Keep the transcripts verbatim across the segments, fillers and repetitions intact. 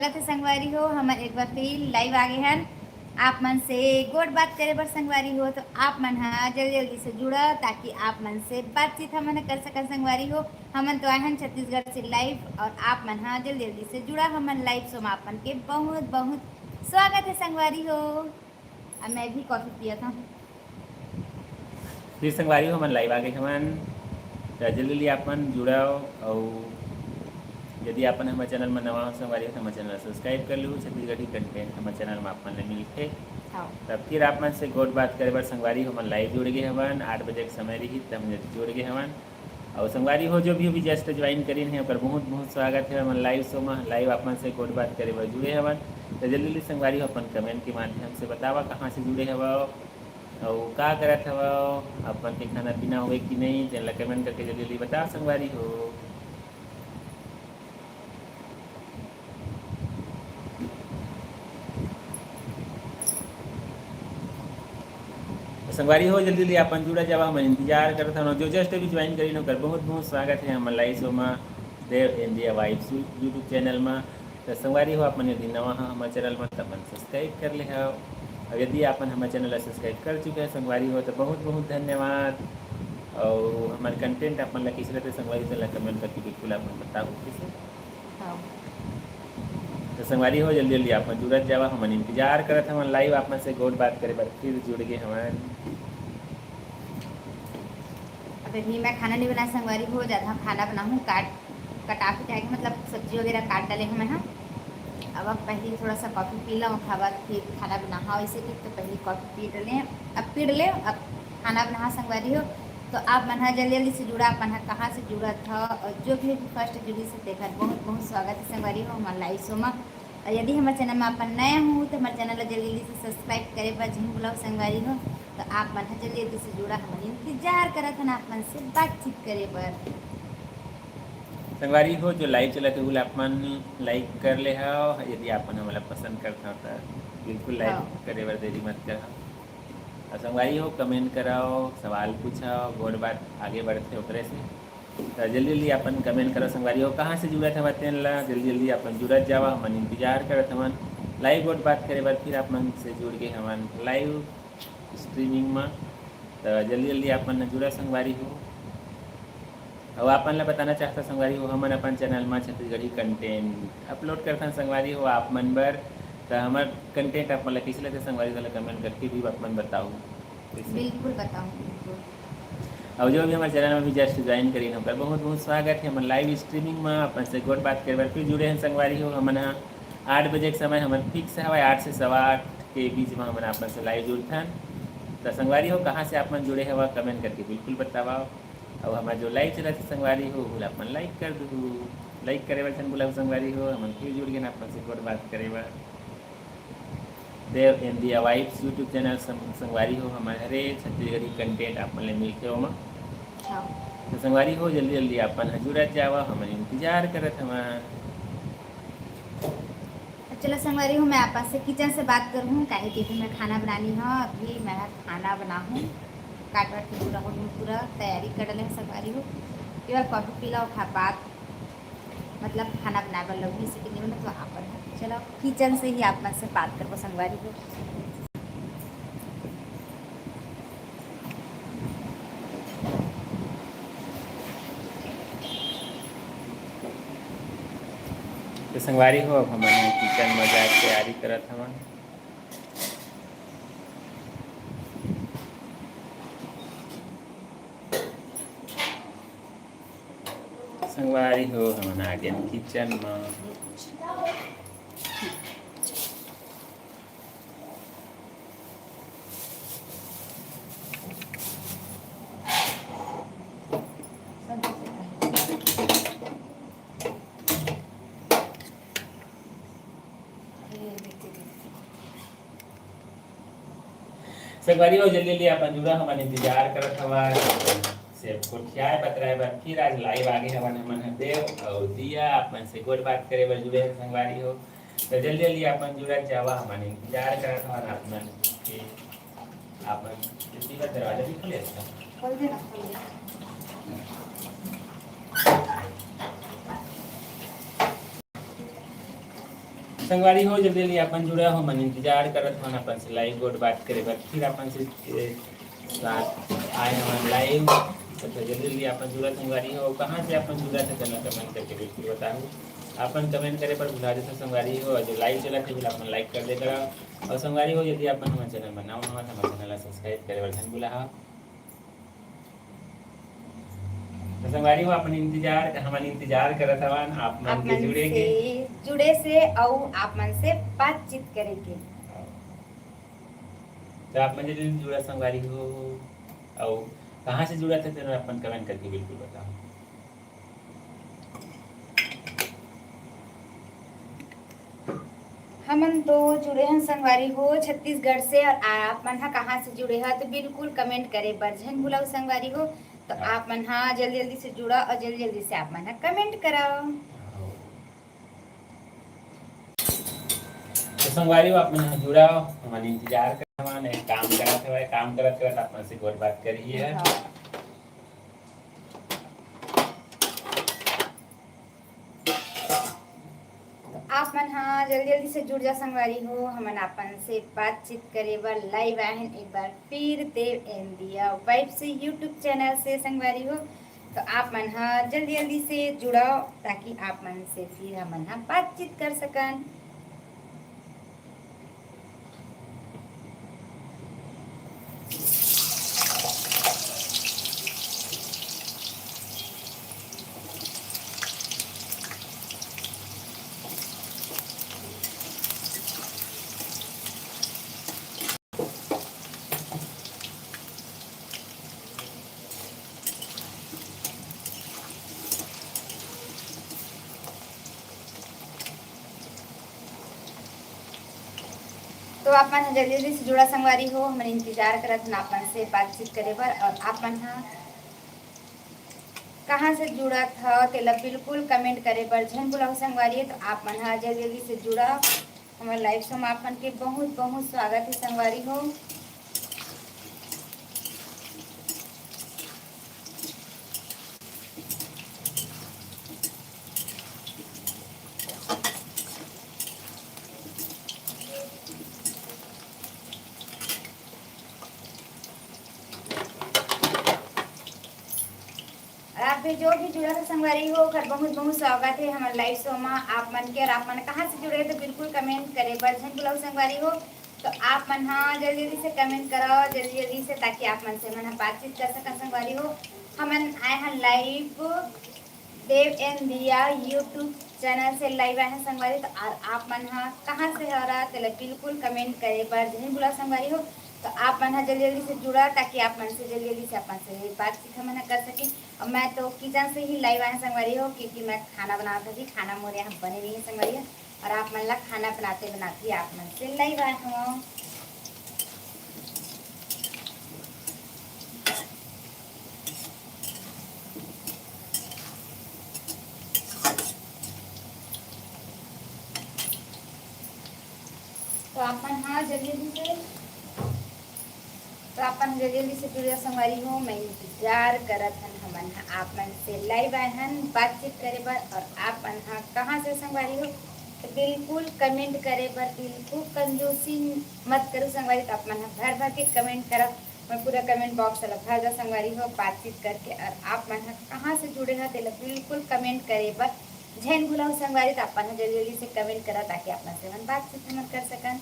स्वागत हे संगवारी हो, हमन एक बार फिर live आ गे हन आप मन से गोठ बात करे बर संगवारी हो। तो आप मन ह जल्दी जल्दी से जुड़ा, ताकि आप मन से बातचीत हमन कर सकन संगवारी हो। हमन तो आए हन छत्तीसगढ़ से live, और आप मन ह जल्दी जल्दी से जुड़ा हमन live show म। आप मन के बहुत बहुत स्वागत हे संगवारी हो। अब मैं भी coffee पियत हूँ। फिर संगवारी हो, हमन live आ गे हमन, तो जल्दी जल्दी आप मन जुड़व। और यदि आप मन हमर channel में नवा हो संगवारी हो, तो हमर channel subscribe कर लू। छत्तीसगढ़ी content हमर channel में आप मन ले मिलथे। हाँ। तब फिर आप मन से गोठ बात करे बर संगवारी हो, हमन live जुड़ गे हमन। आठ बजे के समय रही, तब हमन जुड़ गे हमन। और संगवारी हो, जो भी अभी just join करिन हे, ओकर बहुत बहुत स्वागत हे हमन live show में। Live आप मन से गोठ बात करे बर जुड़े हवन, तो जल्दी जल्दी संगवारी हो अपन comment के माध्यम से बतावा कहाँ से जुड़े हवव, और का करत हवव, आप मन के खाना पीना होगे कि नहीं, तेन ला comment करके जल्दी जल्दी बताओ संगवारी हो। तो संगवारी हो, जल्दी जल्दी आप मन जुड़ा जावा, हमन इंतजार करत हन। जो just अभी join करिन, ओकर बहुत बहुत स्वागत हे हमर live show में, देव इंडिया वाइब्स YouTube channel में। तो संगवारी हो, आप मन यदि नवा ह हमर channel में, त अपन subscribe कर ले हव। और यदि आप मन हमर channel ला subscribe कर चुके हैं संगवारी हो, तो बहुत बहुत धन्यवाद। और हमर content आप मन ला कइसे लगथे संगवारी, तेला comment करके बिल्कुल आप मन बताओ कइसे। हाँ। तो संगवारी हो, जल्दी जल्दी आप मन जुड़त जावा, हमन इंतजार करत हवन live आप मन से गोठ बात करे बर, फिर जुड़ गे हवन। अबे भी मैं खाना नहीं बनाया संगवारी हो, जात हँव खाना बनाहूँ, काट कटा के जाएगी, मतलब सब्जी वगैरह काट डाले हँव मैं। अब, अब पहले थोड़ा सा coffee पी लूँ, ओकर बाद फिर खाना बनाहूँ। वैसे भी तो पहले coffee पी डले, अब पी डले, अब खाना बनाहूँ संगवारी हो। तो आप मन ह जल्दी जल्दी से जुड़ा, आप मन ह कहाँ से जुड़त हव, और जो भी first जुड़ी से देखत, बहुत बहुत स्वागत हे संगवारी हो हमर live show में। और यदि हमर channel में आप मन नए हो, तो हमर channel ला जल्दी जल्दी से subscribe करे बर झन भुलाओ संगवारी हो। तो आप मन ह जल्दी जल्दी से जुड़ा, हमन इंतजार करत हन आप मन से बातचीत करे बर। संगवारी हो, जो live चलत हे, ओला आप मन like कर ले हव। यदि आप मन हमला पसंद करत हव, त बिल्कुल like हाँ। करे बर देरी मत करव। और संगवारी हो, comment करव, सवाल पूछव, गोठ बात आगे बढ़थे ओकरे से। त जल्दी जल्दी आप मन comment करव संगवारी हो, कहाँ से जुड़त हव तेन ला, जल्दी जल्दी आप मन जुड़त जावा, हमन इंतजार करत हवन live गोठ बात करे बर। फिर आप मन से जुड़ गे हमन live streaming में, त जल्दी जल्दी आप मन जुड़ा संगवारी हो। अउ आप मन ला बताना चाहत हँव संगवारी हो, हमन अपन channel म छत्तीसगढ़ी content upload करथन संगवारी हो आप मन बर। त हमर content आप मन ला कइसे लगथे संगवारी हो, तेला comment करके भी आप मन बताहू। बिल्कुल बताहूँ, बिल्कुल। अउ जो भी हमर channel म अभी just join करिन, ओकर बहुत बहुत स्वागत हे हमर live streaming म। अपन से गोठ बात करे बर फिर जुड़े हन संगवारी हो। हमन ह आठ बजे के समय हमर fix हवय, आठ से सवा आठ के बीच म हमन आप मन से live जुड़थन। त संगवारी हो, कहाँ से आप मन जुड़े हवा, comment करके बिल्कुल बतावव। अउ हमर जो live चलत हे संगवारी हो, ओला आप मन like कर दुहू। Like करे बर झन भुलाहू संगवारी हो, हमन फिर जुड़ गेन आप मन से गोठ बात करे बर। देव इंडिया वाइब्स YouTube channel सं-, संगवारी हो, हमर हरे छत्तीसगढ़ी content आप मन ले मिलथे ओमा। हाँ। त संगवारी हो, जल्दी जल्दी आप मन ह जुड़त जावा, हमन इंतजार करत हवन। चलो संगवारी हो, मैं आप से kitchen से बात करहूँ, काहे कि अभी मैं खाना बनानी हव, अभी मैं खाना बनाहूँ, काट वाट के पूरा हो, पूरा तैयारी कर डले हँव संगवारी हो। केवल coffee पी लव, ओखर बाद मतलब खाना बनाए बर लगही से कि नहीं बना, तो आप मन ह। चलो kitchen से ही आप मन से बात करबो संगवारी हो। त संगवारी हो, अब हमन ह kitchen म जाए के तैयारी करत हवन। संगवारी हो, हमन आ गेन kitchen म। संगवारी हो, जल्दी जल्दी अपन जुड़ा, हमन इंतजार करत हवन। सेब कोठियाए बतराए बर फिर आज live आ गे हवन हमन ह देव अउ दिया, आप मन से गोठ बात करे बर जुड़े हन संगवारी हो। त जल्दी जल्दी आप मन जुड़त जावा, हमन इंतजार करत हवन आप मन के। आप मन कितनी बार दरवाजा भी खोले अच्छा? खोल दे ना, खोल दे। संगवारी हो, जल्दी जल्दी अपन जुड़ा हो, हमन इंतजार करत हन अपन से लाइव गोठ बात करे बर, फिर अपन से, ए, साथ आए हमन लाइव। तो जल्दी जल्दी अपन जुड़ा संगवारी हो, कहाँ से अपन जुड़ा थे, तेला कमेंट करके बिल्कुल बताओ। अपन कमेंट करे पर भुला देते संगवारी हो, और जो लाइव चलत हे, ओला अपन लाइक कर दे करा। और संगवारी हो, यदि अपन हमर चैनल में नवा हवा, तो हमर चैनल ला सब्सक्राइब करे बर झन भुला। तो संगवारी हो, अपन इंतजार, हमन इंतजार करत हवन आप मन आप के मन जुड़े के। से जुड़े से अउ आप मन से बातचीत करे के। तो आप मन जल्दी जुड़ा संगवारी हो, अउ कहाँ से जुड़ा थे, तेला अपन कमेंट करके बिल्कुल बताओ। हमन तो जुड़े हन संगवारी हो छत्तीसगढ़ से, और आप मन ह कहाँ से जुड़े ह, तो बिल्कुल कमेंट करे बर झन भुलाओ संगवारी हो। तो हाँ। आप मन ह जल्दी जल्दी से जुड़ा और जल्दी जल्दी से आप मन ह कमेंट कराओ। तो संगवारी हो, आप मन ह जुड़ा, हमन इंतजार करत हवन, एक काम करत हवय, काम करत करत आप मन से गोठ बात करिए। हाँ। तो आप मन ह जल्दी जल्दी से जुड़ जा संगवारी हो, हमन आपन से बातचीत करे बर लाइव आए हन एक बार फिर देव एन दिया वाइफ से YouTube चैनल से संगवारी हो। तो आप मन ह जल्दी जल्दी से जुड़ाओ, ताकि आप मन से फिर हमन ह बातचीत कर सकन। तो आप मन ह जल्दी जल्दी से जुड़ा संगवारी हो, हमन इंतजार करत हन आप मन से बातचीत करे बर। और आप मन ह कहाँ से जुड़त हव, तेला बिल्कुल कमेंट करे बर झन भुलाहू संगवारी हो। तो आप मन ह जल्दी जल्दी से जुड़ा, हमर लाइव शो म आप मन के बहुत बहुत स्वागत हे संगवारी हो। और आप भी जो भी जुड़ा था संगवारी हो, ओकर बहुत बहुत स्वागत है हमर लाइव शो में आप मन के। और आप मन कहाँ से जुड़े, तो बिल्कुल कमेंट करे बर झन भुलाओ संगवारी हो। तो आप मन हाँ जल्दी जल्दी से कमेंट कराओ, जल्दी जल्दी से, ताकि आप मन से मन बातचीत कर सकन संगवारी हो। हमन आए हैं लाइव देव एन दिया YouTube चैनल से लाइव आए हैं संगवारी। तो आ-, आप मन हा कहाँ से हरा, तेला बिल्कुल कमेंट करे बर झन भुला संगवारी हो। तो आप मन हा जल्दी जल्दी से जुड़ा, ताकि आप मन से जल्दी जल्दी से अपन से बातचीत हमन हा कर सके। और मैं तो किचन से ही लाइव आए हैं संगवारी हो, क्योंकि मैं खाना बनावत हूँ, खाना मोर यहाँ बने नहीं है संगवारी हो। और आप मन ला खाना बनाते बनाते ही आप मन से लाइव आए हूँ। तो आप मन हाँ जल्दी जल्दी से, तो आप मन जल्दी जल्दी से जुड़िया संगवारी हो, मैं इंतजार करत हन। हमन ह आप मन से लाइव आए हन बातचीत करे बर। और आप मन ह कहाँ से संगवारी हो, तो बिल्कुल कमेंट करे बर बिल्कुल कंजूसी मत करू संगवारी। तो आप मन ह भर भर के कमेंट करब, मैं पूरा कमेंट बॉक्स ला भर दा संगवारी हो बातचीत करके। और आप मन ह कहाँ से जुड़े हो, तेला बिल्कुल कमेंट करे बर झन भुलाओ संगवारी। तो आप मन ह जल्दी जल्दी से कमेंट करा, ताकि आप मन से मन बातचीत हमन कर सकन।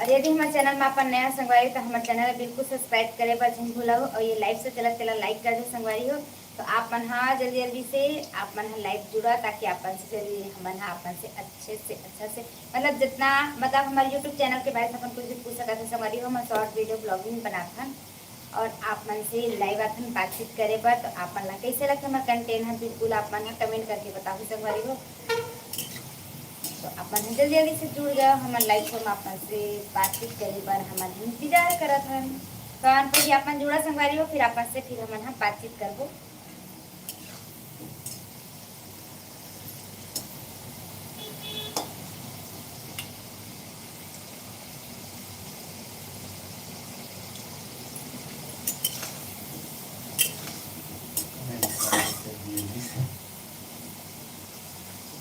और यदि हमर चैनल में अपन नया संगवारी हो, तो हमर चैनल ला बिल्कुल सब्सक्राइब करे बर झन भुलाओ। और ये लाइव से चलत तेला लाइक कर दो संगवारी हो। तो आप मन हा जल्दी जल्दी से आप मन हा लाइव जुड़ा, ताकि आप मन से जल्दी हमन हा आप मन से अच्छे से अच्छा से, मतलब जितना, मतलब हमारे YouTube चैनल के बारे में अपन कुछ भी पूछ सकत हो संगवारी हो, हम शॉर्ट वीडियो ब्लॉगिंग बनात हन। और आप मन से लाइव आथन बातचीत करे बर। तो आप मन ला कैसे लगथे हमर कंटेंट ह, बिल्कुल आप मन ह कमेंट करके बताहू संगवारी हो। तो आप मन ह जल्दी जल्दी से जुड़ जाओ हमर लाइव शो में, आप मन से बातचीत करे बर हमन इंतजार करत हन। तो आप मन पहले आप मन जुड़ा संगवारी हो, फिर आप मन से फिर हमन ह बातचीत करबो।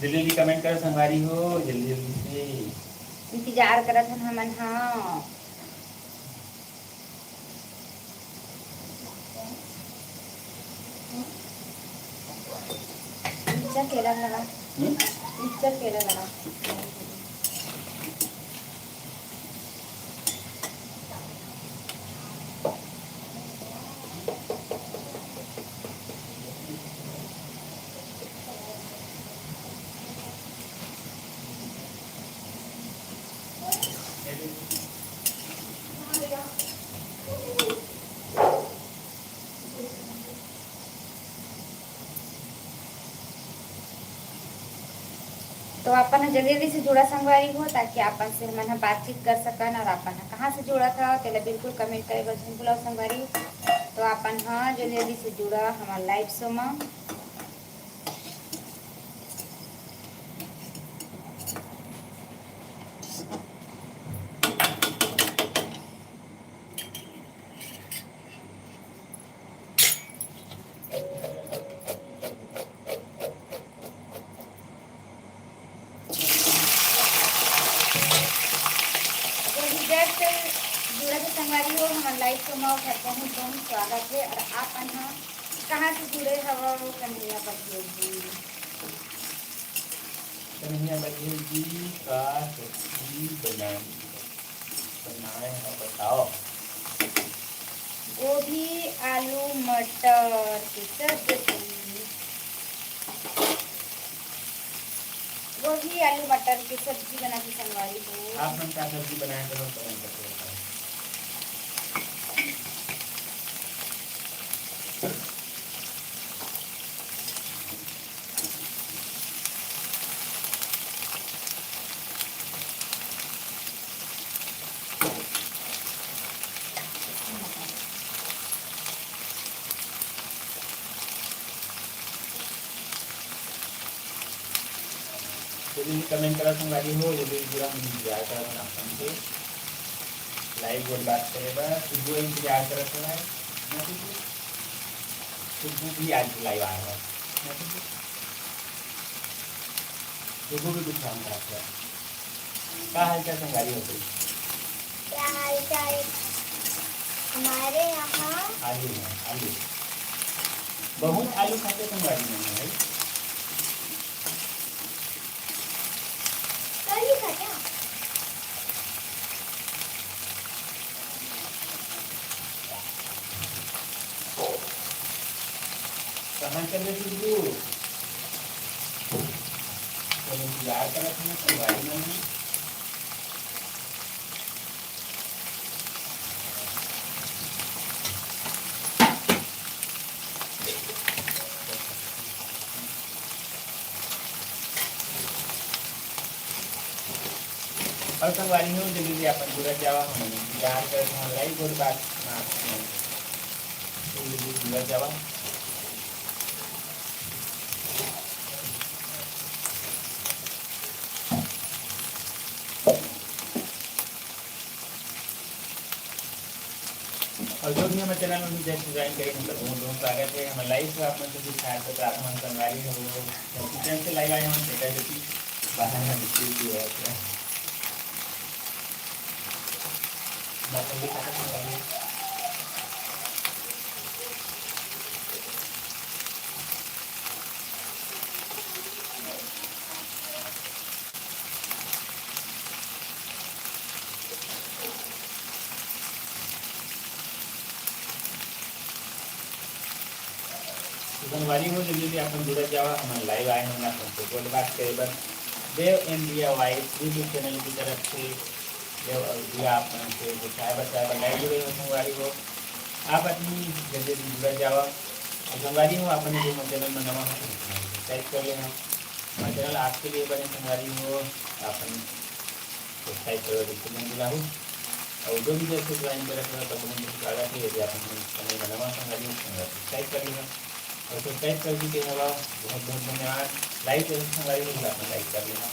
जल्दी जल्दी comment करो संगवारी हो, जल्दी जल्दी से। इंतजार करत हन हमन, हाँ। मिक्सचर केला लगा। हम्म? मिक्सचर केला लगा। तो अपन ह जल्दी जल्दी से जुड़ा संगवारी हो, ताकि अपन से हमन ह बातचीत कर सकन, और अपन ह कहाँ से जुड़त ह, तेला बिल्कुल comment करे बर झन भुलाओ संगवारी। तो अपन ह जल्दी जल्दी से जुड़ा हमर live show म। तो जी, जय से जुड़े के संगवारी हो, हमर live show में ओकर बहुत बहुत स्वागत है। और आप मन ह कहाँ से जुड़े हवव, कन्हैया बघेल जी? कन्हैया बघेल जी का सब्जी बनाए, बनाए ह बताओ। गोभी, आलू, मटर के सब्जी। गोभी, आलू, मटर के सब्जी बना के संगवारी हो। आप मन का सब्जी बनाए हव, comment करके बताओ। जल्दी comment करा संगवारी हो, जल्दी जल्दी हम इंतजार करत हन आप मन के। Live गोठ बात करे बर, सुबह इंतजार करत हन। ना सुबह, सुबह भी आज live आए हवय। ना सुबह, सुबह भी कुछ काम करत हवय। का हाल चाल संगवारी हो गई? क्या हाल चाल? हमारे यहाँ आलू है, आलू। बहुत आलू खाते संगवारी मन भाई। कल ही था क्या? कहाँ चले टुटू? चलो इंतजार करत हन संगवारी मन। और संगवारी हो, जल्दी जल्दी अपन जुड़त जावा, हमन इंतजार करत हन, live गोठ बात ना, जल्दी जल्दी जुड़त जावा। और जो भी हमर channel में भी just join करे, मतलब बहुत बहुत स्वागत है। हमर live से आप मन से भी खास कर प्रार्थना हम संगवारी हो, तो kitchen से live आए हम, बेटा जो कि बाहर में बिल्कुल भी है। बात हम भी खत्म हो गई। तो संगवारी हो, जल्दी जल्दी अपन जुड़त जावा, हमन live आए हन अपन से गोठ बात करे बर देव इंडिया वॉइस YouTube channel की तरफ से। देव इंडिया अपन से दिखाए बताए बर live जुड़े हो संगवारी हो। आप अपनी जल्दी जल्दी जुड़त जावा। और संगवारी हो, अपन जो channel में नवा हो, subscribe कर लेना। और channel आपके लिए बने संगवारी हो, अपन subscribe करो, बिल्कुल नहीं भुलाहू। और जो भी जैसे join करे, तो अपन को स्वागत है। यदि आप हमर channel में नवा संगवारी हो, तो subscribe कर लेना। और subscribe कर दीजिए हवा, बहुत बहुत धन्यवाद। Like जरूर संगवारी हो, आप like कर लेना।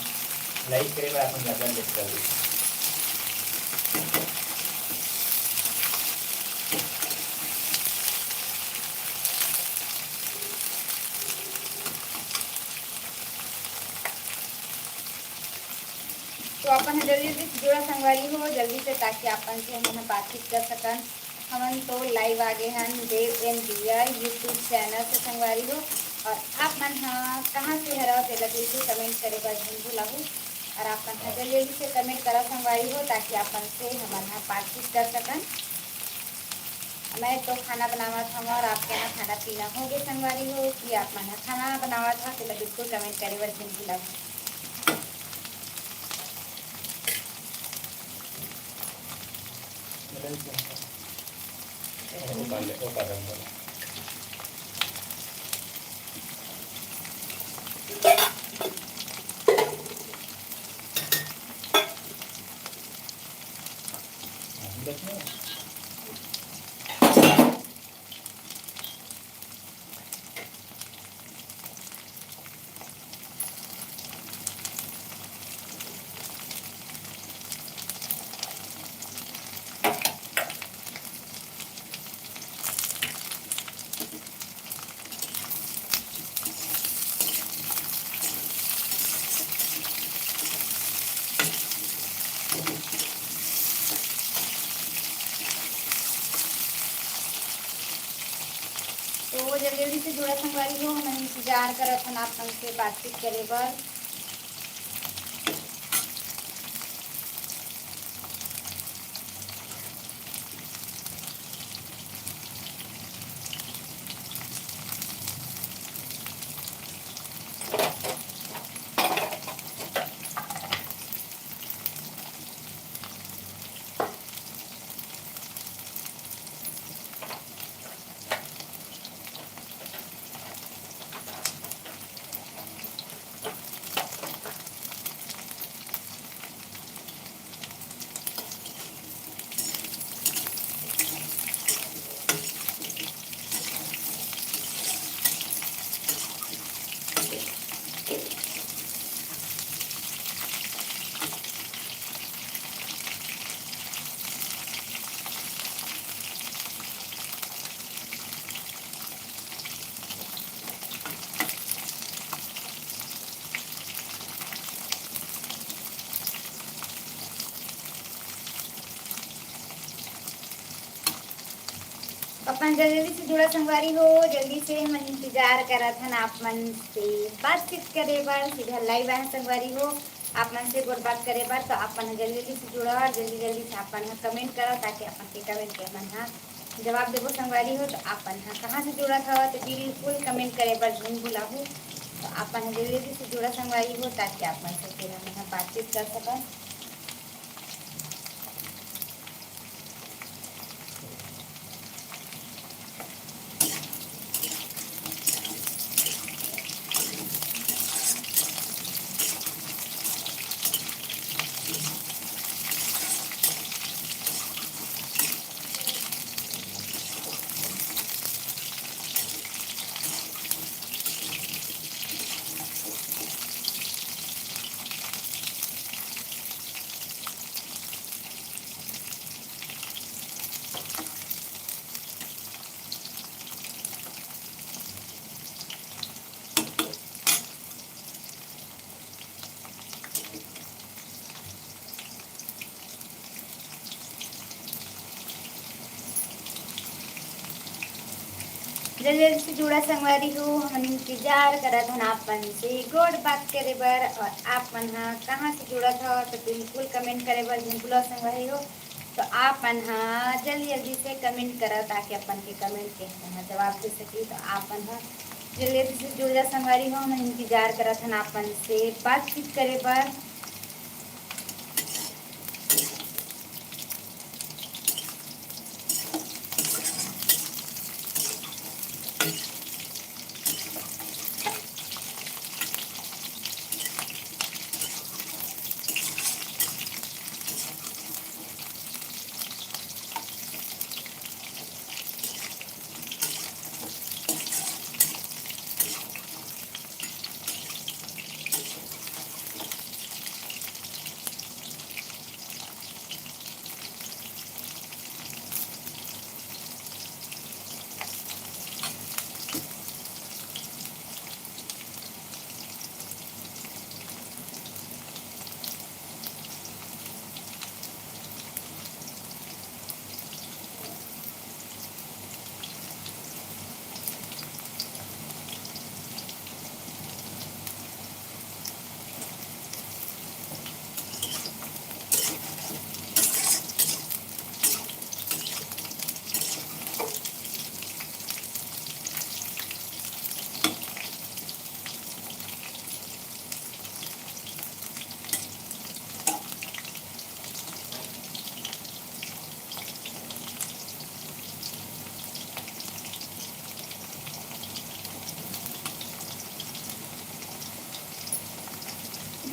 Like करे बर आप ज्यादा लेट कर दीजिए। तो अपन ह जल्दी जल्दी से जुड़ा संगवारी हो, जल्दी से, ताकि अपन से हमन ह बातचीत कर सकन। हमन तो live आ गे हन देव एन दिया YouTube channel से संगवारी हो, और आप मन ह कहाँ से हरव तेला बिल्कुल comment करे बर झन भुलाहू। और आप मन ह जल्दी जल्दी से comment करा संगवारी हो, ताकि अपन से हमन ह बातचीत कर सकन। मैं तो खाना बनावत हवं और आपके यहाँ खाना पीना हो गे संगवारी हो कि आप मन ह खाना बनावत हव, तेला बिल्कुल comment करे बर झन भुलाहू। तो जल्दी जल्दी से जुड़ा संगवारी हो, हमन इंतजार करत हन आप मन से बातचीत करे बर। अपन जल्दी से जुड़ा संगवारी हो, जल्दी से, हमन इंतजार करत हन आप मन से बातचीत करे बर। सीधा live आए संगवारी हो, आप मन से गोठ बात करे बर। तो आप मन ह जल्दी जल्दी से जुड़ा और जल्दी जल्दी से आप मन ह comment करो, ताकि अपन के comment के मन ह जवाब देबो संगवारी हो। तो आप मन ह कहाँ से जुड़त हव, तो बिल्कुल comment करे बर झन भुलाहू। तो आप मन ह जल्दी जल्दी से जुड़ा संगवारी हो, ताकि आप मन से फिर हमन ह बातचीत कर सकन। जल्दी जल्दी से जुड़ा संगवारी हो, हमन इंतजार करत हन आप मन से गोठ बात करे बर। और आप मन ह कहाँ से जुड़त हव, तो बिल्कुल comment करे बर झन भुलाहू संगवारी हो। तो आप मन ह जल्दी जल्दी से comment करव, ताकि अपन के comment के हमन ह जवाब दे सकी। तो आप मन ह जल्दी जल्दी से जुड़ जा संगवारी हो, हमन इंतजार करत हन आप मन से बातचीत करे बर।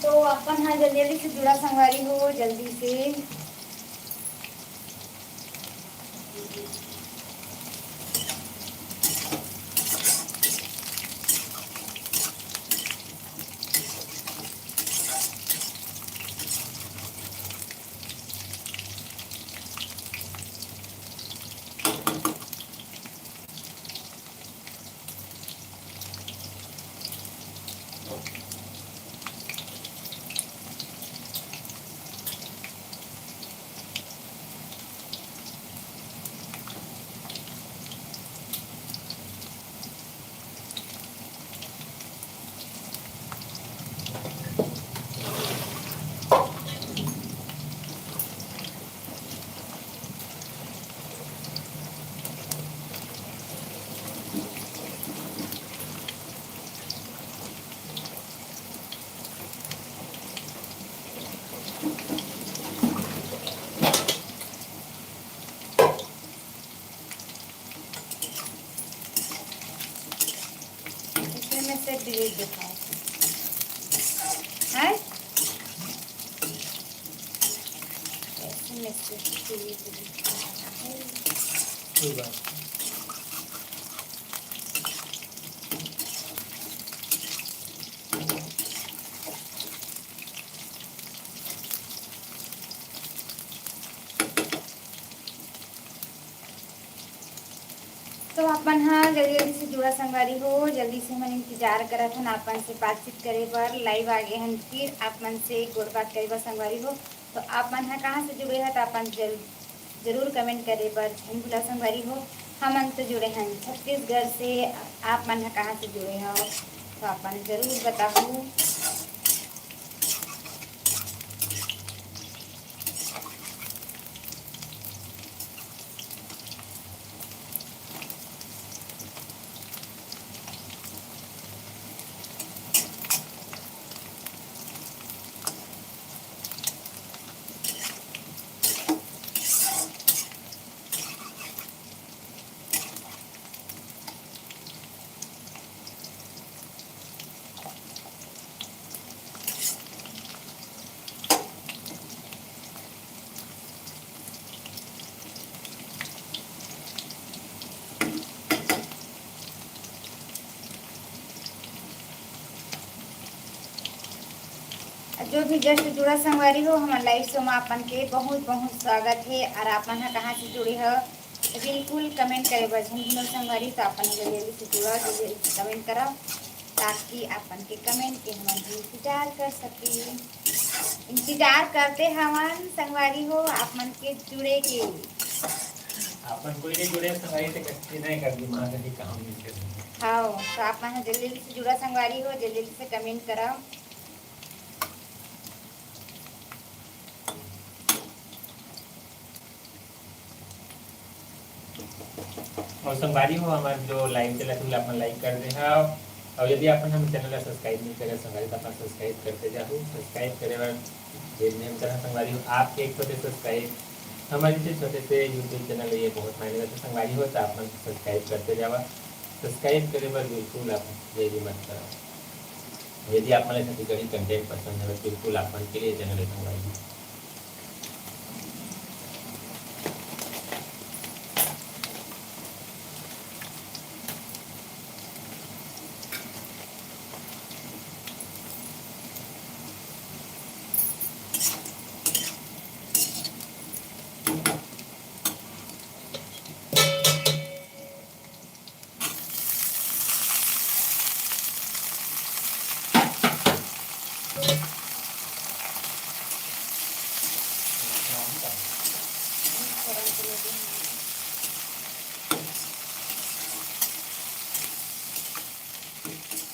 तो अपन ह जल्दी जल्दी से जुड़ा संगवारी हो, जल्दी से। इसमें से डिलीट दिखाओ। है? इसमें से डिलीट दिखाओ। कोई बात नहीं। तो आप मन ह जल्दी जल्दी से जुड़ा संगवारी हो, जल्दी से हमन इंतजार करत हन आप मन से बातचीत करे बर। लाइव आ गे हन फिर आप मन से गोठ बात करे बर संगवारी हो। तो आप मन ह कहाँ से जुड़े ह, तो आप मन जल-, जरूर कमेंट करे बर झन भूला संगवारी हो। हमन तो जुड़े हन छत्तीसगढ़ से, आप मन ह कहाँ से जुड़े हव, तो आप मन जरूर बताहू। जो भी just जुड़ा संगवारी हो, हमर लाइव शो में आप मन के बहुत बहुत स्वागत हे। और आप मन ह कहाँ से जुड़े हो, तो बिल्कुल कमेंट करे बर झन भूलो संगवारी। तो आप मन जल्दी जल्दी से जुड़ा, जल्दी जल्दी से कमेंट करो, ताकि आप मन के कमेंट के हमन भी इंतजार कर सकी। इंतजार करते हवन संगवारी हो आप मन के जुड़े के। आप मन कोई नहीं जुड़े संगवारी, तो कच्ची नहीं कर दी माँ कभी काम नहीं कर। हाँ, तो आप मन जल्दी जल्दी से जुड़ा संगवारी हो, जल्दी जल्दी से कमेंट करो। और संगवारी हो, हमारे जो लाइव चलत हे, ओला अपन लाइक कर दे हव। और यदि अपन हम चैनल ला सब्सक्राइब नहीं करे संगवारी, तो अपन सब्सक्राइब करते जाहू। सब्सक्राइब करे बर ढेर मेहनत करना संगवारी हो, आपके एक छोटे सब्सक्राइब हमारे लिए छोटे से YouTube चैनल है, ये बहुत मायने रखते संगवारी हो, तो आप मन सब्सक्राइब करते जावा। सब्सक्राइब करे बर बिल्कुल आप देरी मत करो। यदि आप मन ला छत्तीसगढ़ी कंटेंट पसंद है, बिल्कुल आप मन के लिए चैनल है संगवारी हो।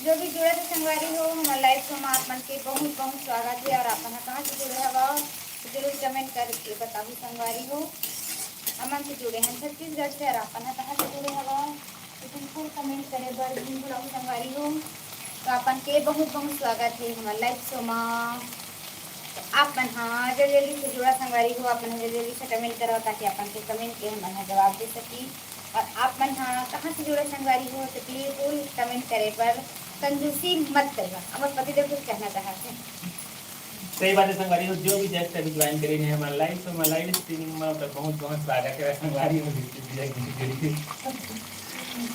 जो भी जुड़त हे संगवारी हो, हमर लाइव शो में आप मन के बहुत बहुत स्वागत हे। और आप मन ह कहाँ से जुड़े हवव, तो जरूर कमेंट करके बताहू संगवारी हो। हमन तो जुड़े हन छत्तीसगढ़ से, और आप मन ह कहाँ से जुड़े हवव, तो बिल्कुल कमेंट करे बर बिल्कुल अहू संगवारी हो। तो आप मन के बहुत बहुत स्वागत हे हमर लाइव शो में। तो आप मन ह जल्दी जल्दी से जुड़ा संगवारी हो, आप मन ह जल्दी जल्दी से कमेंट करव, ताकि आप मन के कमेंट के हमन ह जवाब दे सकी। और आप मन ह कहाँ से जुड़े संगवारी हो, तो बिल्कुल कमेंट करे बर कंजूसी मत करवा। हमर पतिदेव कुछ कहना चाहत हे। सही बात है संगवारी हो, जो भी just अभी ज्वाइन करे हे हमर लाइव, तो हमर लाइव स्ट्रीमिंग में ओकर बहुत बहुत स्वागत है संगवारी हो।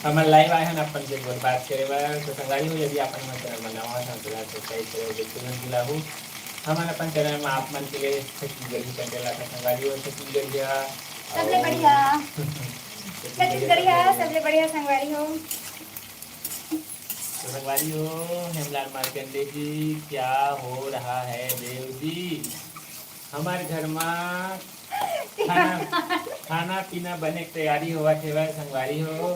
हमर लाइव आए हैं अपन से बात करे बर, तो संगवारी हो यदि आप हमर चैनल में नवा हो तो सब्सक्राइब करे बिल्कुल मत भुलाहू। हमन अपन चैनल में आप मन के लिए छत्तीसगढ़ी कंटेंट लाता संगवारी हो, छत्तीसगढ़िया सबले बढ़िया। छत्तीसगढ़िया सबले बढ़िया संगवारी हो। तो संगवारी हो, हेमलाल मार्कंडे जी, क्या हो रहा है देव जी? हमर घर मा खाना, खाना पीना बने के तैयारी होवत हेवय संगवारी हो।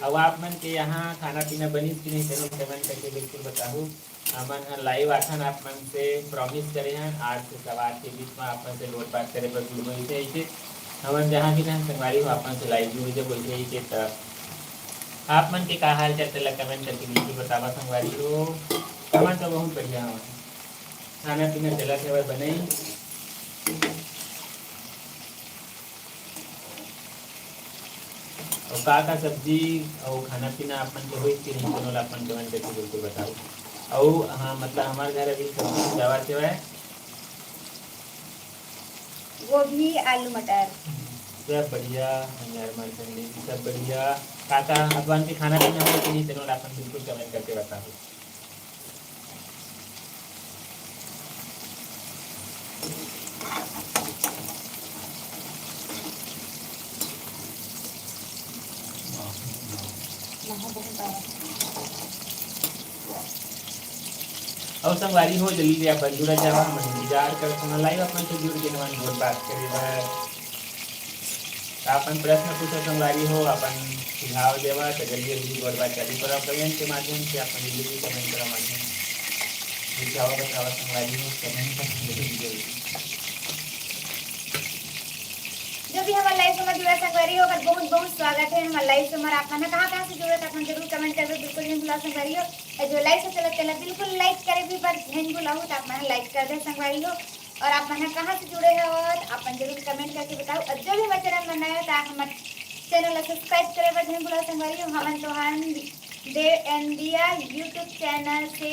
अउ आप मन के यहाँ खाना पीना बनिस कि नहीं, तेनो कमेंट करके बिल्कुल बताहू। हमन ह लाइव आथन, आप मन से प्रॉमिस करे हन, आज से सवार के बीच में आप मन से लोट बात करे बर शुरू होइसे। ऐसे हमन जहाँ भी रहन संगवारी हो, आप मन से लाइव जुड़ जब वैसे ही के त आप मन के का हाल चाल, तेला कमेंट करके बिल्कुल बतावा संगवारी हो। हमन तो बहुत बढ़िया हवन, खाना पीना चलत हेवय बनई। अउ का का सब्जी अउ खाना पीना आप मन के होइस कि नहीं, कोनो ला आप मन कमेंट करके बिल्कुल बताओ। अउ हाँ, मतलब हमार घर अभी सब्जी चावल सेवा है। गोभी, आलू, मटर। सब बढ़िया, हमार मन संग सब बढ़िया। का का आप मन के खाना पीना होइस कि नहीं, तेनो ला आप मन बिल्कुल कमेंट करके बताओ। अउ संगवारी हो, जल्दी आप जुड़ा जावा, हमन इंतजार करत हन, लाइव अपन से जुड़ के हमन गोठ बात करे बर। त अपन प्रश्न पूछो संगवारी हो, अपन सुझाव देवा, त जल्दी जल्दी गोठ बात चालू करव, कमेंट के माध्यम से अपन जल्दी जल्दी कमेंट करव माध्यम। सुझाव बतावा संगवारी हो, कमेंट कर जल्दी जल्दी। जो भी हमर लाइव से जुड़ा संगवारी हो, ओकर बहुत बहुत स्वागत है हमर लाइव से। आप मन कहाँ कहाँ से जुड़त, आप मन जरूर कमेंट करबे, बिल्कुल नहीं भुलाओ संगवारी हो। और जो लाइव से चलत तेला बिल्कुल लाइक करे भी पर नहीं भुलाओ, तो आप मन लाइक कर दे संगवारी हो। और आप मन कहाँ से जुड़े हो, आप मन जरूर कमेंट करके बताओ। और जो भी हमर चैनल में नए हो, तो आप हमर चैनल ला सब्सक्राइब करे बर नहीं भुलाओ संगवारी हो। हमन तो हन देव एंड दिया YouTube चैनल से,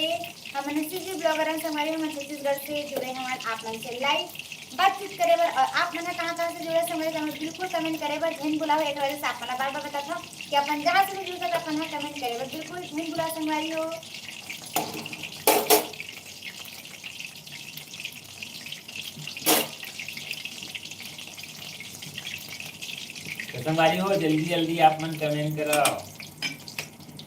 हमन सीजी ब्लॉगर हन संगवारी, हमन छत्तीसगढ़ से जुड़े हवन आप मन से लाइव बातचीत करे बर। और आप मन ह कहाँ कहाँ से जुड़े संगवारी, तो हमें बिल्कुल कमेंट करे बर झन भुलाओ। एक बार से आप मन ला बार बार बताथव कि अपन जहाँ से भी जुड़त, अपन ह कमेंट करे बर बिल्कुल झन भुलाओ संगवारी हो। तो संगवारी हो, जल्दी जल्दी आप मन कमेंट करो।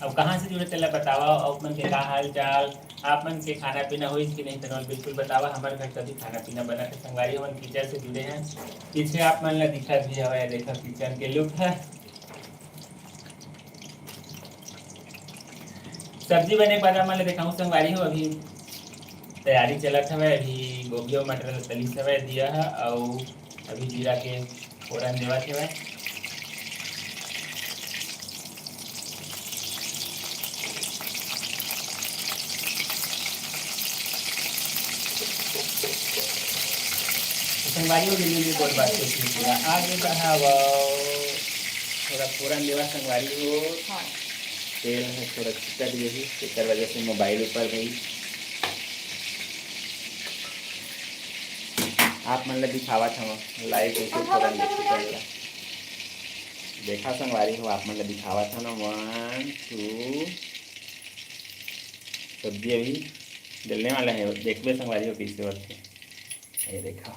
अब कहाँ से जुड़े तेला बतावा, आप मन के का हाल चाल, आप मन के खाना पीना होइस कि नहीं, तेला बिल्कुल बतावा। हमारे घर कभी खाना पीना बना के संगवारी, हमन किचन से जुड़े हैं। पीछे आप मन ला दिखत भी हवय, देखो किचन के लुक है। सब्जी बने के बाद आप मन ला देखाऊं संगवारी हो, अभी तैयारी चलत हवय, अभी गोभी और मटर ला तलिस हवय दिया है, अउ अभी जीरा के फोरन देवत हवय। संगवारी हो, जल्दी जल्दी गोठ बात के सिलसिला आगे बढ़ावव। थोड़ा फोरन देवा संगवारी हो। हाँ। तेल ह थोड़ा छिटक जाही, तेकर वजह से मोबाइल ऊपर रही। आप मन ला दिखावत हवं लाइव कैसे फोरन देखे पड़ेगा। देखा संगवारी हो, आप मन ला दिखावत हन, वन टू। सब्जी अभी डलने वाला है, देखबे संगवारी हो कैसे होथे। ये देखा,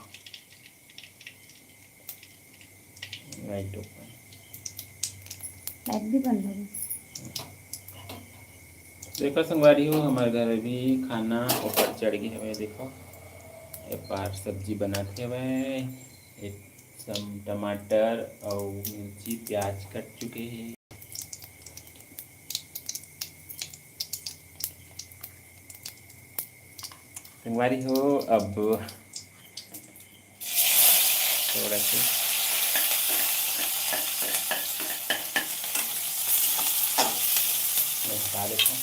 लाइट ओपन। लाइट भी बंद हो गई। देखो संगवारी हो, हमारे घर भी खाना ऊपर चढ़ गए हवे। देखो, ये पार सब्जी बनाते हवे, ये सब टमाटर और मिर्ची, प्याज कट चुके हैं। संगवारी हो, अब थोड़ा से बस डाल देते हैं।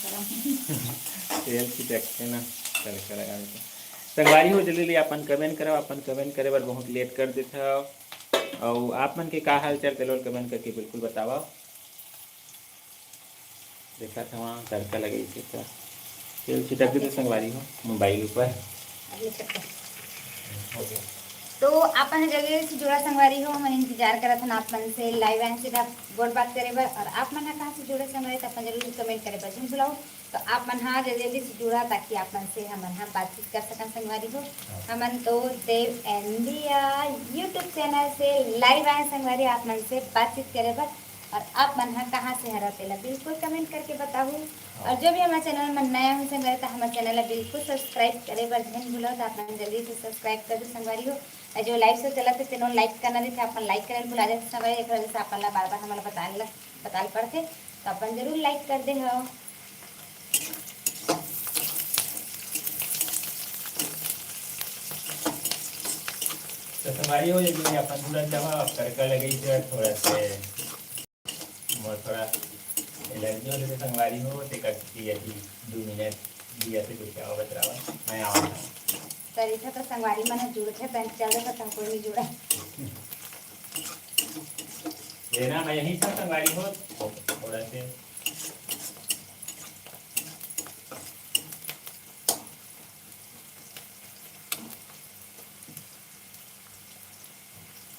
गरम। तेल छिटकते ना, तड़का लगा देते हैं। संगवारी हो, जल्दी जल्दी अपन कमेंट करो, अपन कमेंट करे बर बहुत लेट कर देता हो। और आप मन के का हाल चाल, तेला कमेंट करके बिल्कुल बतावा। देखत हवा तड़का लगे के त तेल छिटक देते संगवारी हो मोबाइल ऊपर। तो आप मन जल्दी से जुड़ा संगवारी हो, हमन इंतजार करत हन आप मन से live आए सीधा गोठ बात करे बर। और आप मन ह कहाँ से जुड़े संगवारी, तो आप मन जरूर comment करे बर झन भुलाओ। तो आप मन ह जल्दी जल्दी से जुड़ा, ताकि आप मन से हमन ह बातचीत कर सकन संगवारी हो। हमन तो देव इंडिया YouTube channel से live आए संगवारी, आप मन से बातचीत करे बर। और आप मन ह कहाँ से हरव, तेला बिल्कुल comment करके बताहू। और जो भी हमर channel में नया हो संगवारी, तो हमर channel ला बिल्कुल subscribe करे बर झन भूलव। तो आप मन जल्दी से subscribe कर दो संगवारी हो। और जो live show चलत हे, तेनो like करना रहिथे, आप मन like करे भुला जाथे संगवारी। एक वजह से आप मन ला बार बार हमन ला बताए ला, बताए पड़थे, तो आप मन जरूर like कर दे हव। तो संगवारी हो, यदि आप मन जुड़ना चाहो, आप तड़का लगे से थोड़ा से मोर थोड़ा allergy हो जथे संगवारी हो, तेकर सेती अभी दू मिनट दिया से कुछ आवत रहा, मैं आवत हूँ। तरीका तो संगवारी मन जुड़थे, त चल देथे, त कोई नहीं जुड़ा। ये ना, मैं यही था संगवारी हो, थोड़ा से।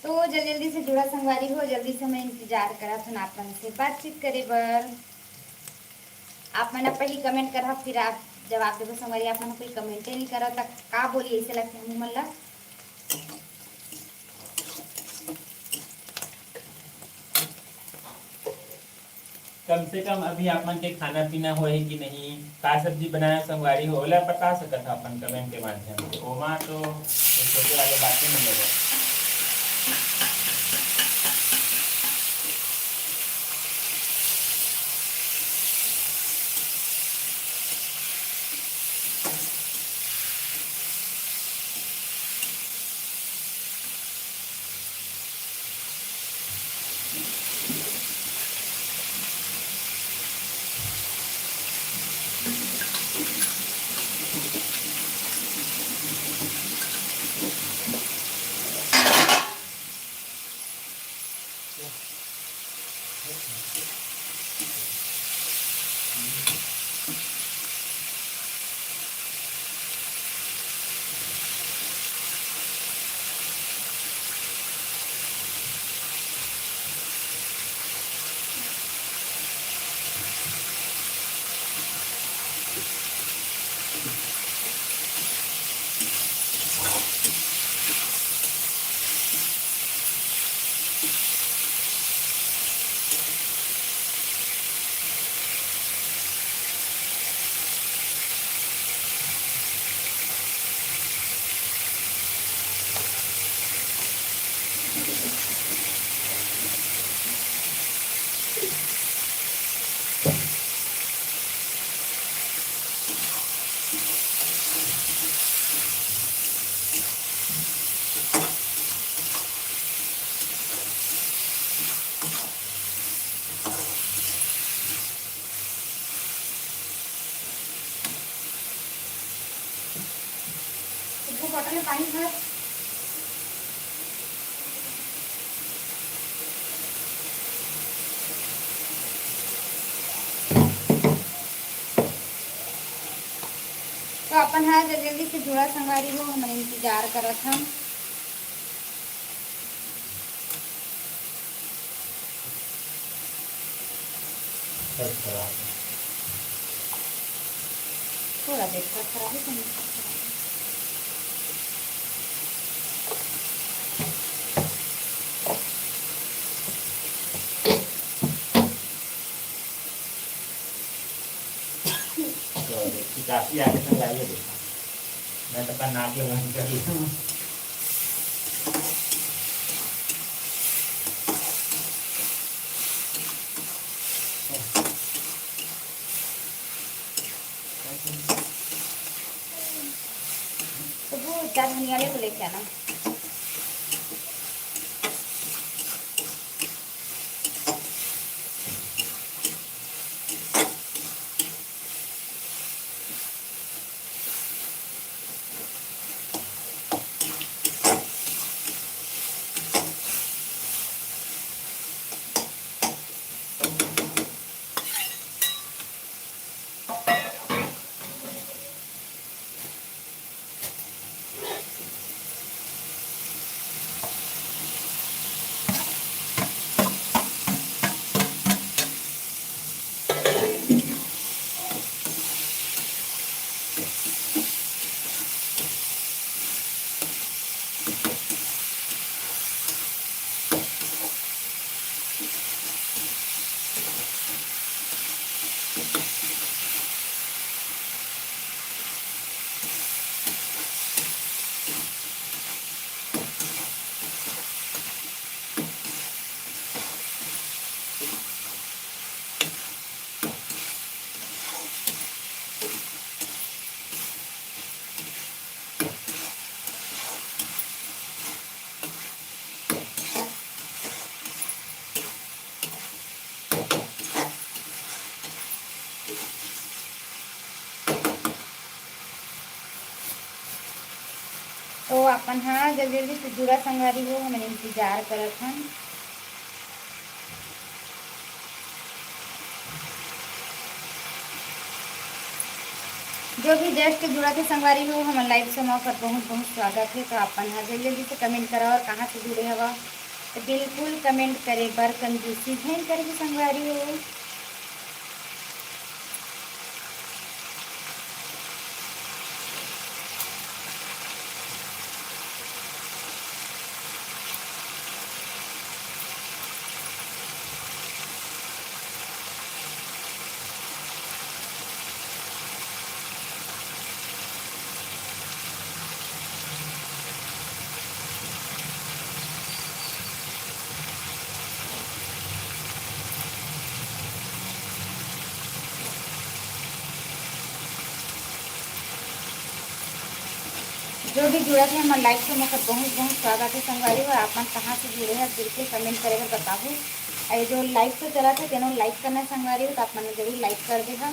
तो जल्दी जल्दी से जुड़ा संगवारी हो, जल्दी से मैं इंतजार करत हन आप मन से बातचीत करे बर। आप मन अब पहली comment करहा, फिर आप जवाब देबो संगवारी। आप मन कोई comment ही नहीं करत, त का बोली, ऐसे लगथे हम मन ला। कम से कम अभी आप मन के खाना पीना होए कि नहीं, का सब्जी बनाया संगवारी हो, ओला बता सकत ह अपन comment के माध्यम से। ओमा तो कोई छोटे वाले बातें नहीं होगा। एक ठो बॉटल में पानी भर। तो अपन हा जल्दी जल्दी से जुड़ा संगवारी हो, हमन इंतजार करत हन। थोड़ा देर का खराब है, तो नहीं खराब है। तो देखी, काफी आगे तक आई है, देखा। मैं तो अपना नाक लगा के कर लूँ। तो वो जा धनिया ले को लेके आना। तो अपन ह जल्दी जल्दी से जुड़ा संगवारी हो, हमन इंतजार करत हन। जो भी just जुड़ा थे संगवारी हो, हमन लाइव से मौका बहुत बहुत स्वागत है। तो अपन ह जल्दी जल्दी से कमेंट करा और कहाँ से जुड़े हवा, तो बिल्कुल कमेंट करे बर कंजूसी झन करे संगवारी हो। जो भी जुड़ा थे हमर लाइव से, ओकर बहुत बहुत स्वागत है संगवारी हो। आप मन कहाँ से जुड़े हैं, बिल्कुल कमेंट करे बर बताहू। और ये जो लाइव से चला थे, तेनो लाइक करना है संगवारी हो, तो आप मन जरूर लाइक कर देहा।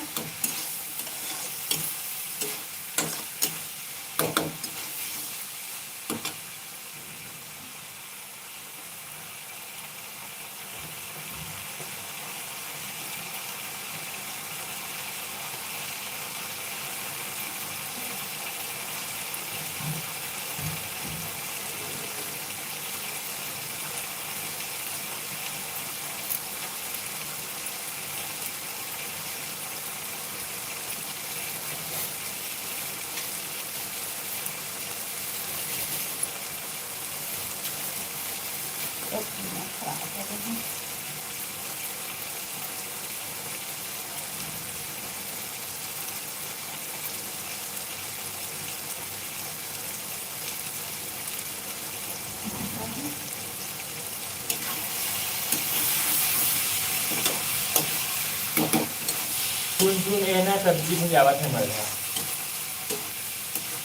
सुन सुन, ये ना सब्जी भुंजावत है मरघा।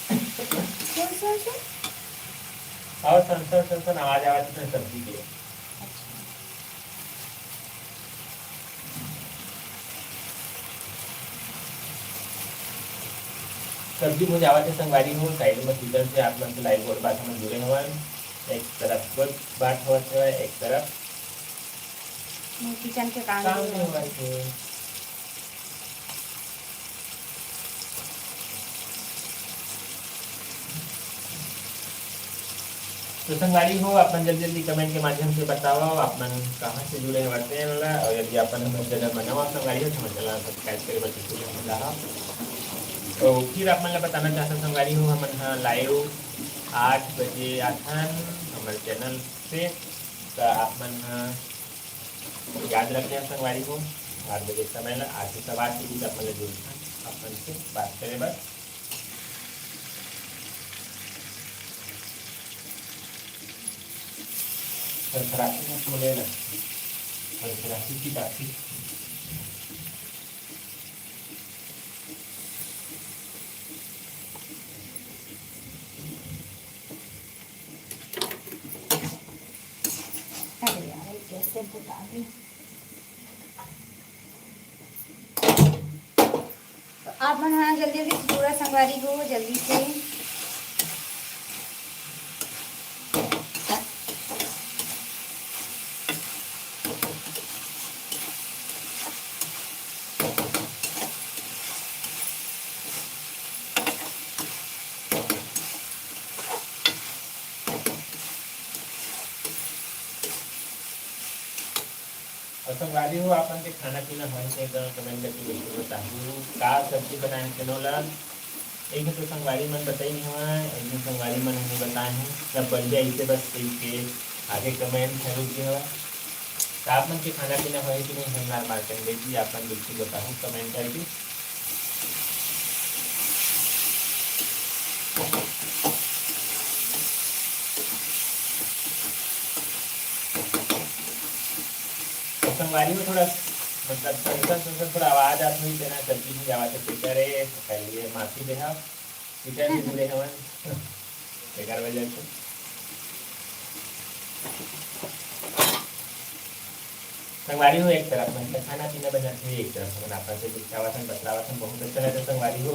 सुन सुन सुन। और सन सन सन सन आवाज आवत है सब्जी के। अच्छा। सब्जी भुंजावत है संगवारी हो, साइड में किचन से आप मन से लाइव गोठ बात हमन जुड़े हवन। एक तरफ गोठ बात होवत है, एक तरफ किचन के काम काम भी भी होवत होवत है। तो संगवारी हो, आप मन जल्दी जल्दी कमेंट के माध्यम से बताओ, आप मन कहाँ से जुड़े हवा ट्रेन ला, और यदि आप मन हमर चैनल में नवा संगवारी हो, तो हमर चैनल ला सब्सक्राइब करे बर बिल्कुल मत भूलहा। तो फिर आप मन ला बताना चाहता संगवारी हो, हमन ह लाइव आठ बजे आथन हमर चैनल से, तो आप मन ह याद रखे संगवारी हो, आठ बजे समय ला, आठ से सवा आठ के बीच आप मन ला जुड़ना, आप मन से बात करे बर। थरथरासी मत बोले ना, थरथरासी की बात ही। अरे यार, ये कैसे बुता दी? तो आप मन ह जल्दी जल्दी से जुड़ा संगवारी हो, जल्दी से। और संगवारी हो, आप मन के खाना पीना होइस हे त कमेंट करके बिल्कुल बताहू, का सब्जी बनाए हे तेनो ला। एक दिन तो संगवारी मन बताई नहीं हवय, एक दिन संगवारी मन नहीं बताए हैं, सब बढ़िया इसे बस कह के आगे कमेंट जरूर दे हवय। आप मन के खाना पीना होए कि नहीं होए, मार्केट गई थी, आप मन बिल्कुल बताओ कमेंट करके। तो संगवारी में थोड़ा, मतलब, संसन संसन थोड़ा आवाज आत हुई, तेना सब्जी नहीं आवाज है, तेकर ए, पहले माफी देहा। किचन से जुड़े हवन, एकर वजह से। संगवारी हो, एक तरफ मन के खाना पीना बनत हे, एक तरफ मन आपन से बिछावत हन, बतलावत हन, बहुत अच्छा लगता संगवारी हो।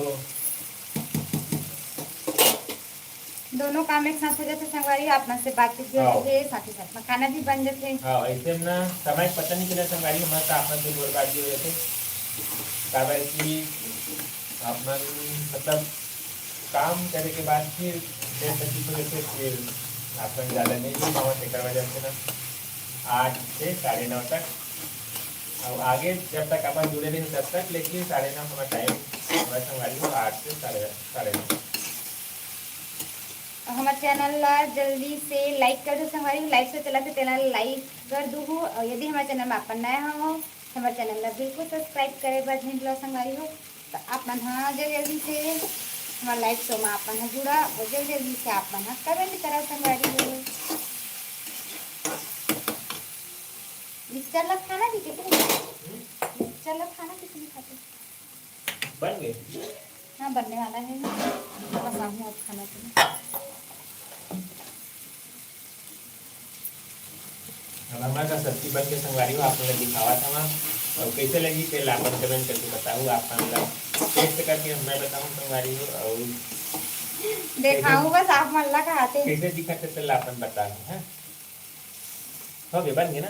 दोनों काम एक साथ हो जाथे संगवारी, आप मन से बातचीत भी हो हाँ। जाथे, साथ ही साथ में खाना भी बन जाथे। हाँ, ऐसे में ना समय पता नहीं चला संगवारी, हमारे तो आप मन से गोठ बात भी हो जाथे, काबर कि आप मन मतलब काम करे के बाद फिर देर तक की वजह से फिर आप मन ज्यादा नहीं जुड़ पावत, एकर वजह से ना आठ से साढ़े नौ तक, और आगे जब तक अपन जुड़े रहे तब तक, लेकिन साढ़े नौ हमारा टाइम, हमारे संगवारी हो आठ से साढ़े, साढ़े नौ। और हमारे चैनल ला जल्दी से लाइक कर दो संगवारी हो, लाइक से चला से तेला लाइक कर दू हो, और यदि हमारे चैनल में अपन नया हो, हमारे चैनल ला बिल्कुल सब्सक्राइब करे बर झिन भुलाओ संगवारी हो। तो आप मन ह जल्दी जल्दी से हमारे लाइव शो में आप मन ह जुड़ा और जल्दी जल्दी से आप मन ह कमेंट करा संगवारी हो। मिक्सचर ला खाना भी कितने, मिक्सचर ला खाना कितने खाते? बन गए? हाँ, बनने वाला है, बस आप लोग खाना पीना। अब हमार का सब्जी बन के संगवारी हो, आप मन ला दिखावत हवा। और कैसे लगी, तेला अपन कमेंट करके बताहू। आप मन ला टेस्ट करके मैं बताहूँ संगवारी हो। और देखाहू बस आप मन ला खाते। कैसे दिखत हे, तेला अपन बताहू, हैं? हो गए, बन गए ना?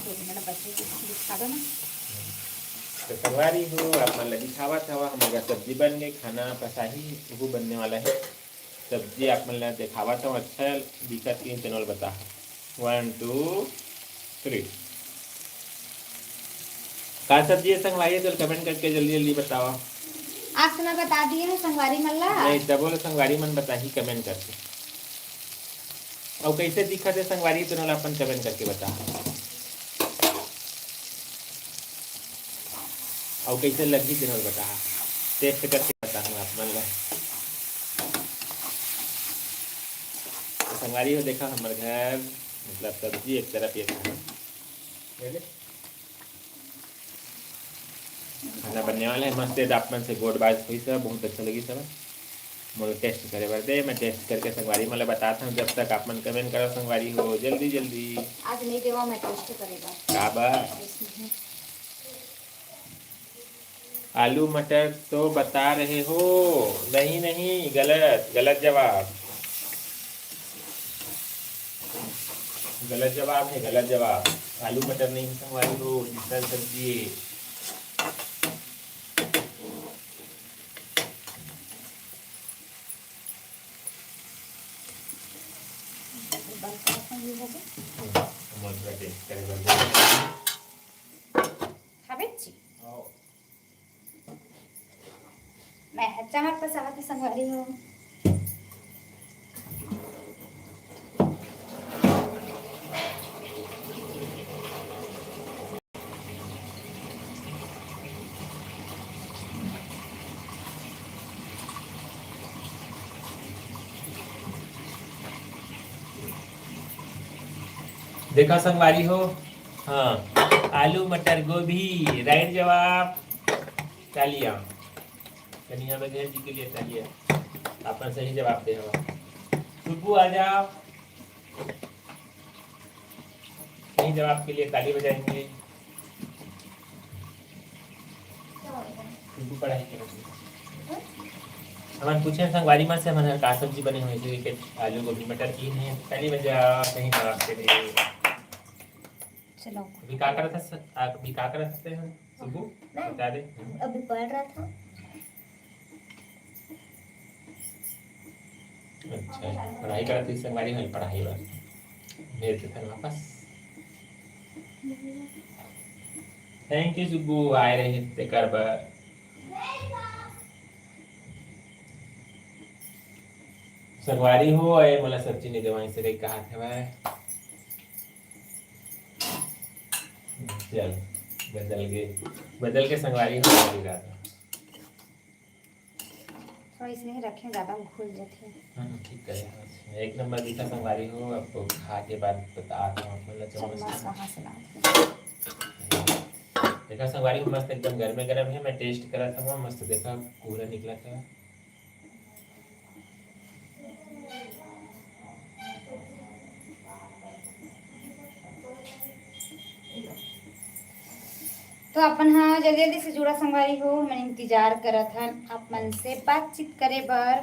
दो मिनट बचे, दिखा दो ना। तो संगवारी हो, आप मन ला दिखावत हवा, हमार का सब्जी बन गए, खाना पसाही, वो बनने वाला है। सब्जी आप मन ला देखावत हूँ, अच्छा दिखत कि तेन ल बताहू। One, two, three। का सब्जी है संगवारी, चल कमेंट करके जल्दी जल्दी बताओ। आप तो मैं बता दिए हूँ संगवारी मन ला। नहीं, तबो ले संगवारी मन बताही कमेंट करके। अउ कैसे दिखत है संगवारी, तेन ल अपन कमेंट करके बताओ। अउ कैसे लगही तेन ल बताहा, टेस्ट करके बताहूँ आप मन ला। तो संगवारी हो, देखा हमर घर, मतलब सब्जी एक तरफ, ये खाना, खाना बनने वाला है मस्त। ये आप मन से गोठ बात हुई सब, बहुत अच्छा लगी सब। मोला टेस्ट करे बर दे, मैं टेस्ट करके संगवारी मन ला बतात हूँ। जब तक आप मन कमेंट करो संगवारी हो, जल्दी जल्दी। आज नहीं देवा, मैं टेस्ट करेगा। का बा? इसमें आलू मटर तो बता रहे हो। नहीं, नहीं, गलत, गलत जवाब। गलत जवाब है, गलत जवाब। आलू मटर नहीं है संगवारी हो, दूसरा सब्जी है। हम्म, मस्त टेस्ट करे बर दे। खाबे जी। आओ। मैं ह चार पसावत संगवारी हो। देखा संगवारी हो, हाँ, आलू, मटर, गोभी, राइट जवाब। तालियां। कन्हैया बघेल जी के लिए तालियां। आपन सही जवाब दे हवा। सुब्बू, आ जाओ। सही जवाब के लिए ताली बजाएंगे। सुब्बू पढ़ाई करत हे। हमन पूछे संगवारी मन से, हमन हर का सब्जी बने हुए थे, कि आलू, गोभी, मटर की नहीं। ताली बजाओ, सही जवाब के लिए। चलो। अभी का करत हस, अभी का करत हस तें, सुब्बू? मैं? बता दे। अभी पढ़ रहा था। अच्छा, पढ़ाई करत हस संगवारी हो, पढ़ाई बर। भेज देथन वापस। Thank you सुब्बू, आए रहे तेकर बर। संगवारी हो, ए मोला सब्जी नहीं देवाई से कही कहात हवय। चल, बदल के, बदल के संगवारी हो गई रात। थोड़ा इसने रखे, ज्यादा घुल जाते हैं। हाँ, ठीक करे। एक नंबर दिखा संगवारी हो, आपको खा के बाद बता दो, आप मतलब चम्मच चम्मच कहाँ से लाते हैं? देखा संगवारी हो, मस्त एकदम गरमे गरम है। मैं टेस्ट करा था, मस्त देखा, पूरा निकला था। तो अपन हा जल्दी जल्दी से जुड़ा संगवारी हो, हमन इंतजार करत हन आप मन से बातचीत करे बर।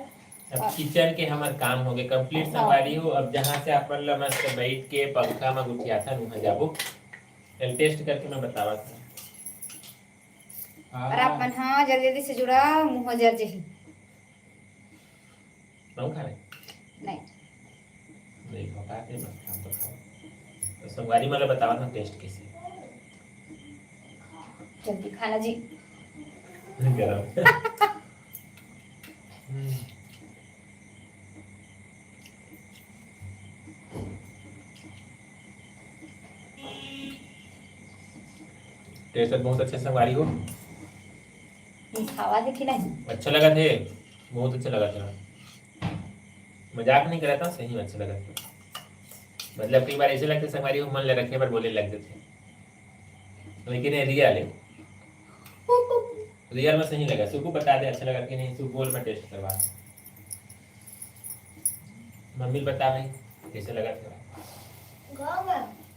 अब किचन के हमर काम हो गए कंप्लीट संगवारी हो। अब जहाँ से अपन ला मस्त बैठ के पंखा में गुठियाथन, वहाँ जाबो। चल टेस्ट करके मैं बतावा था। और आप मन हा जल्दी जल्दी से जुड़ा, मुँह जर जही। नहीं खा रहे? नहीं। नहीं खा पाते, मत खा, तो खाओ। तो संगवारी मन ला बतावा था टेस्ट कैसे। जल्दी खाना जी। गरम। हम्म। टेस्ट बहुत अच्छा संगवारी हो। ये खावा है कि नहीं? अच्छा लगा थे, बहुत अच्छा लगा था। मजाक नहीं करा था, सही में अच्छा लगा था। मतलब कई बार ऐसे लगते संगवारी हो, मन ले रखे पर बोले लग जाते। लेकिन ये रियल है, रियल में सही लगा। सुबह बता दे अच्छा लगा कि नहीं, सुबह बोल मैं टेस्ट करवा। मम्मी बता भाई कैसे लगा था? गरम।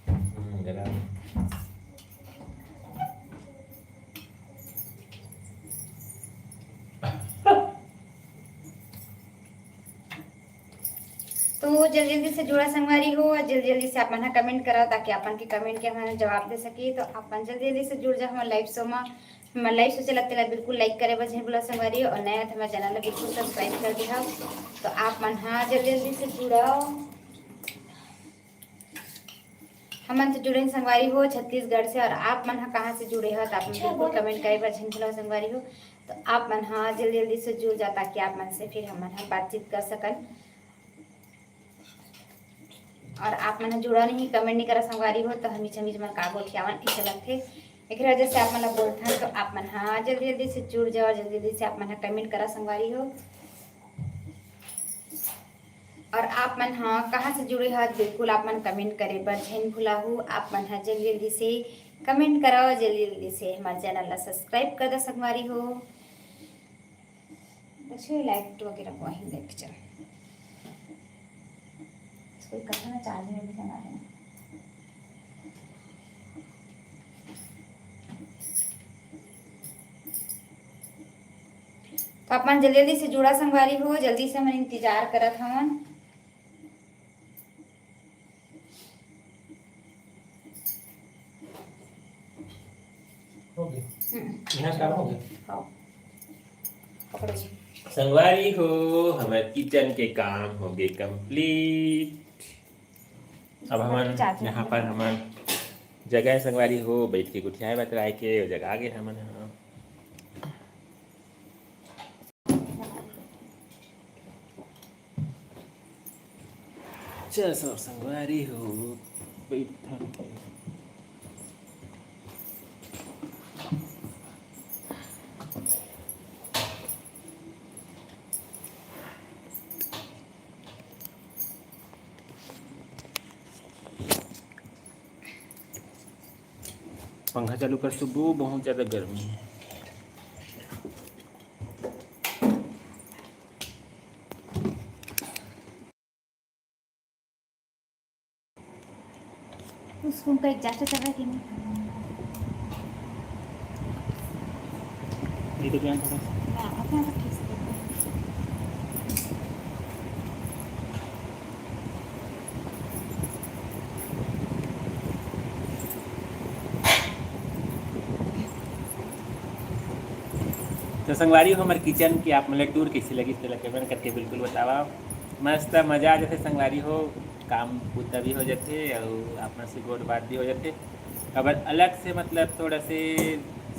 हम्म, गरम। तो जल्दी जल्दी से जुड़ा संगवारी हो और जल्दी जल्दी से आप मन कमेंट करो, ताकि अपन के कमेंट के हम जवाब दे सकी। तो अपन जल्दी जल्दी से जुड़ जाओ हमारे लाइव शो में। हमारे लाइव शो चलत तेला बिल्कुल लाइक करे बर झन भूला संगवारी हो, और नया तो हमारे चैनल ला बिल्कुल सब्सक्राइब कर दिया। तो आप मन हाँ जल्दी जल्दी से जुड़ो। हमन तो जुड़े संगवारी हो छत्तीसगढ़ से, और आप मन ह कहाँ से जुड़े हो तो आप मन बिल्कुल कमेंट करे बर झन भूला संगवारी हो। तो आप मन ह जल्दी जल्दी से जुड़ जा, ताकि आप मन से फिर हमन ह बातचीत कर सकन। और आप मन ह जुड़ा नहीं, कमेंट नहीं करा संगवारी हो, तो हमीच हमीच मन का गोठियावन ऐसे लगथे। एक वजह से आप मन ला बोलथन, तो आप मन ह जल्दी जल्दी से जुड़ जाओ, जल्दी जल्दी से आप मन ह कमेंट करा संगवारी हो। और आप मन ह कहाँ से जुड़े हो, बिल्कुल आप मन कमेंट करे बर झन भुलाहू। आप मन ह जल्दी जल्दी से कमेंट करो, जल्दी जल्दी से हमारे चैनल ला सब्सक्राइब कर दो संगवारी हो। अच्छा, लाइट वगैरह को वहीं देख चल। इसको इकट्ठा ना चार्ज में भी लगा देना। तो आप मन जल्दी जल्दी से जुड़ा संगवारी हो, जल्दी से हमन इंतजार करत हवन। हो गया। हम्म। यहाँ काम हो गया। हाँ। पकड़ो जी। संगवारी हो, हमर किचन के काम हो गए कंप्लीट। अब हमन चाची यहाँ पर हमन जगह है संगवारी हो, बैठ के गुठियाए बतराए के जगह आ गए हमन ह। चल सब संगवारी हो, बैठन के। पंखा चालू कर सुबू, बहुत ज्यादा गर्मी है। उसको उनका एग्जॉस्ट चल रहा है कि नहीं? ये तो क्या थोड़ा सा। ना, अपना तो ठीक से। तो संगवारी हो, हमर किचन के आप मन ला टूर कैसे लगिस, तेला कमेंट करके बिल्कुल बतावा। मस्त मजा आ जाथे संगवारी हो, काम बुता भी हो जाथे अउ आप मन से गोठ बात भी हो जाथे। काबर अलग से, मतलब, थोड़ा से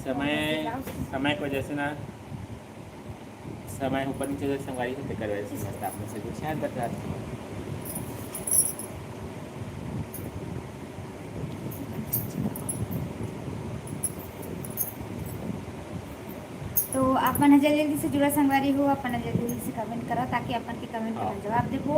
समय, समय के वजह से ना, समय ऊपर नीचे हो जाथे संगवारी हो, तेकर वजह से मस्त आप मन से कुछ याद बता देथों। तो आप मन ह जल्दी जल्दी से जुड़ा संगवारी हो, आप मन ह जल्दी जल्दी से कमेंट करा, ताकि अपन के कमेंट के हाँ। मैं जवाब देबो।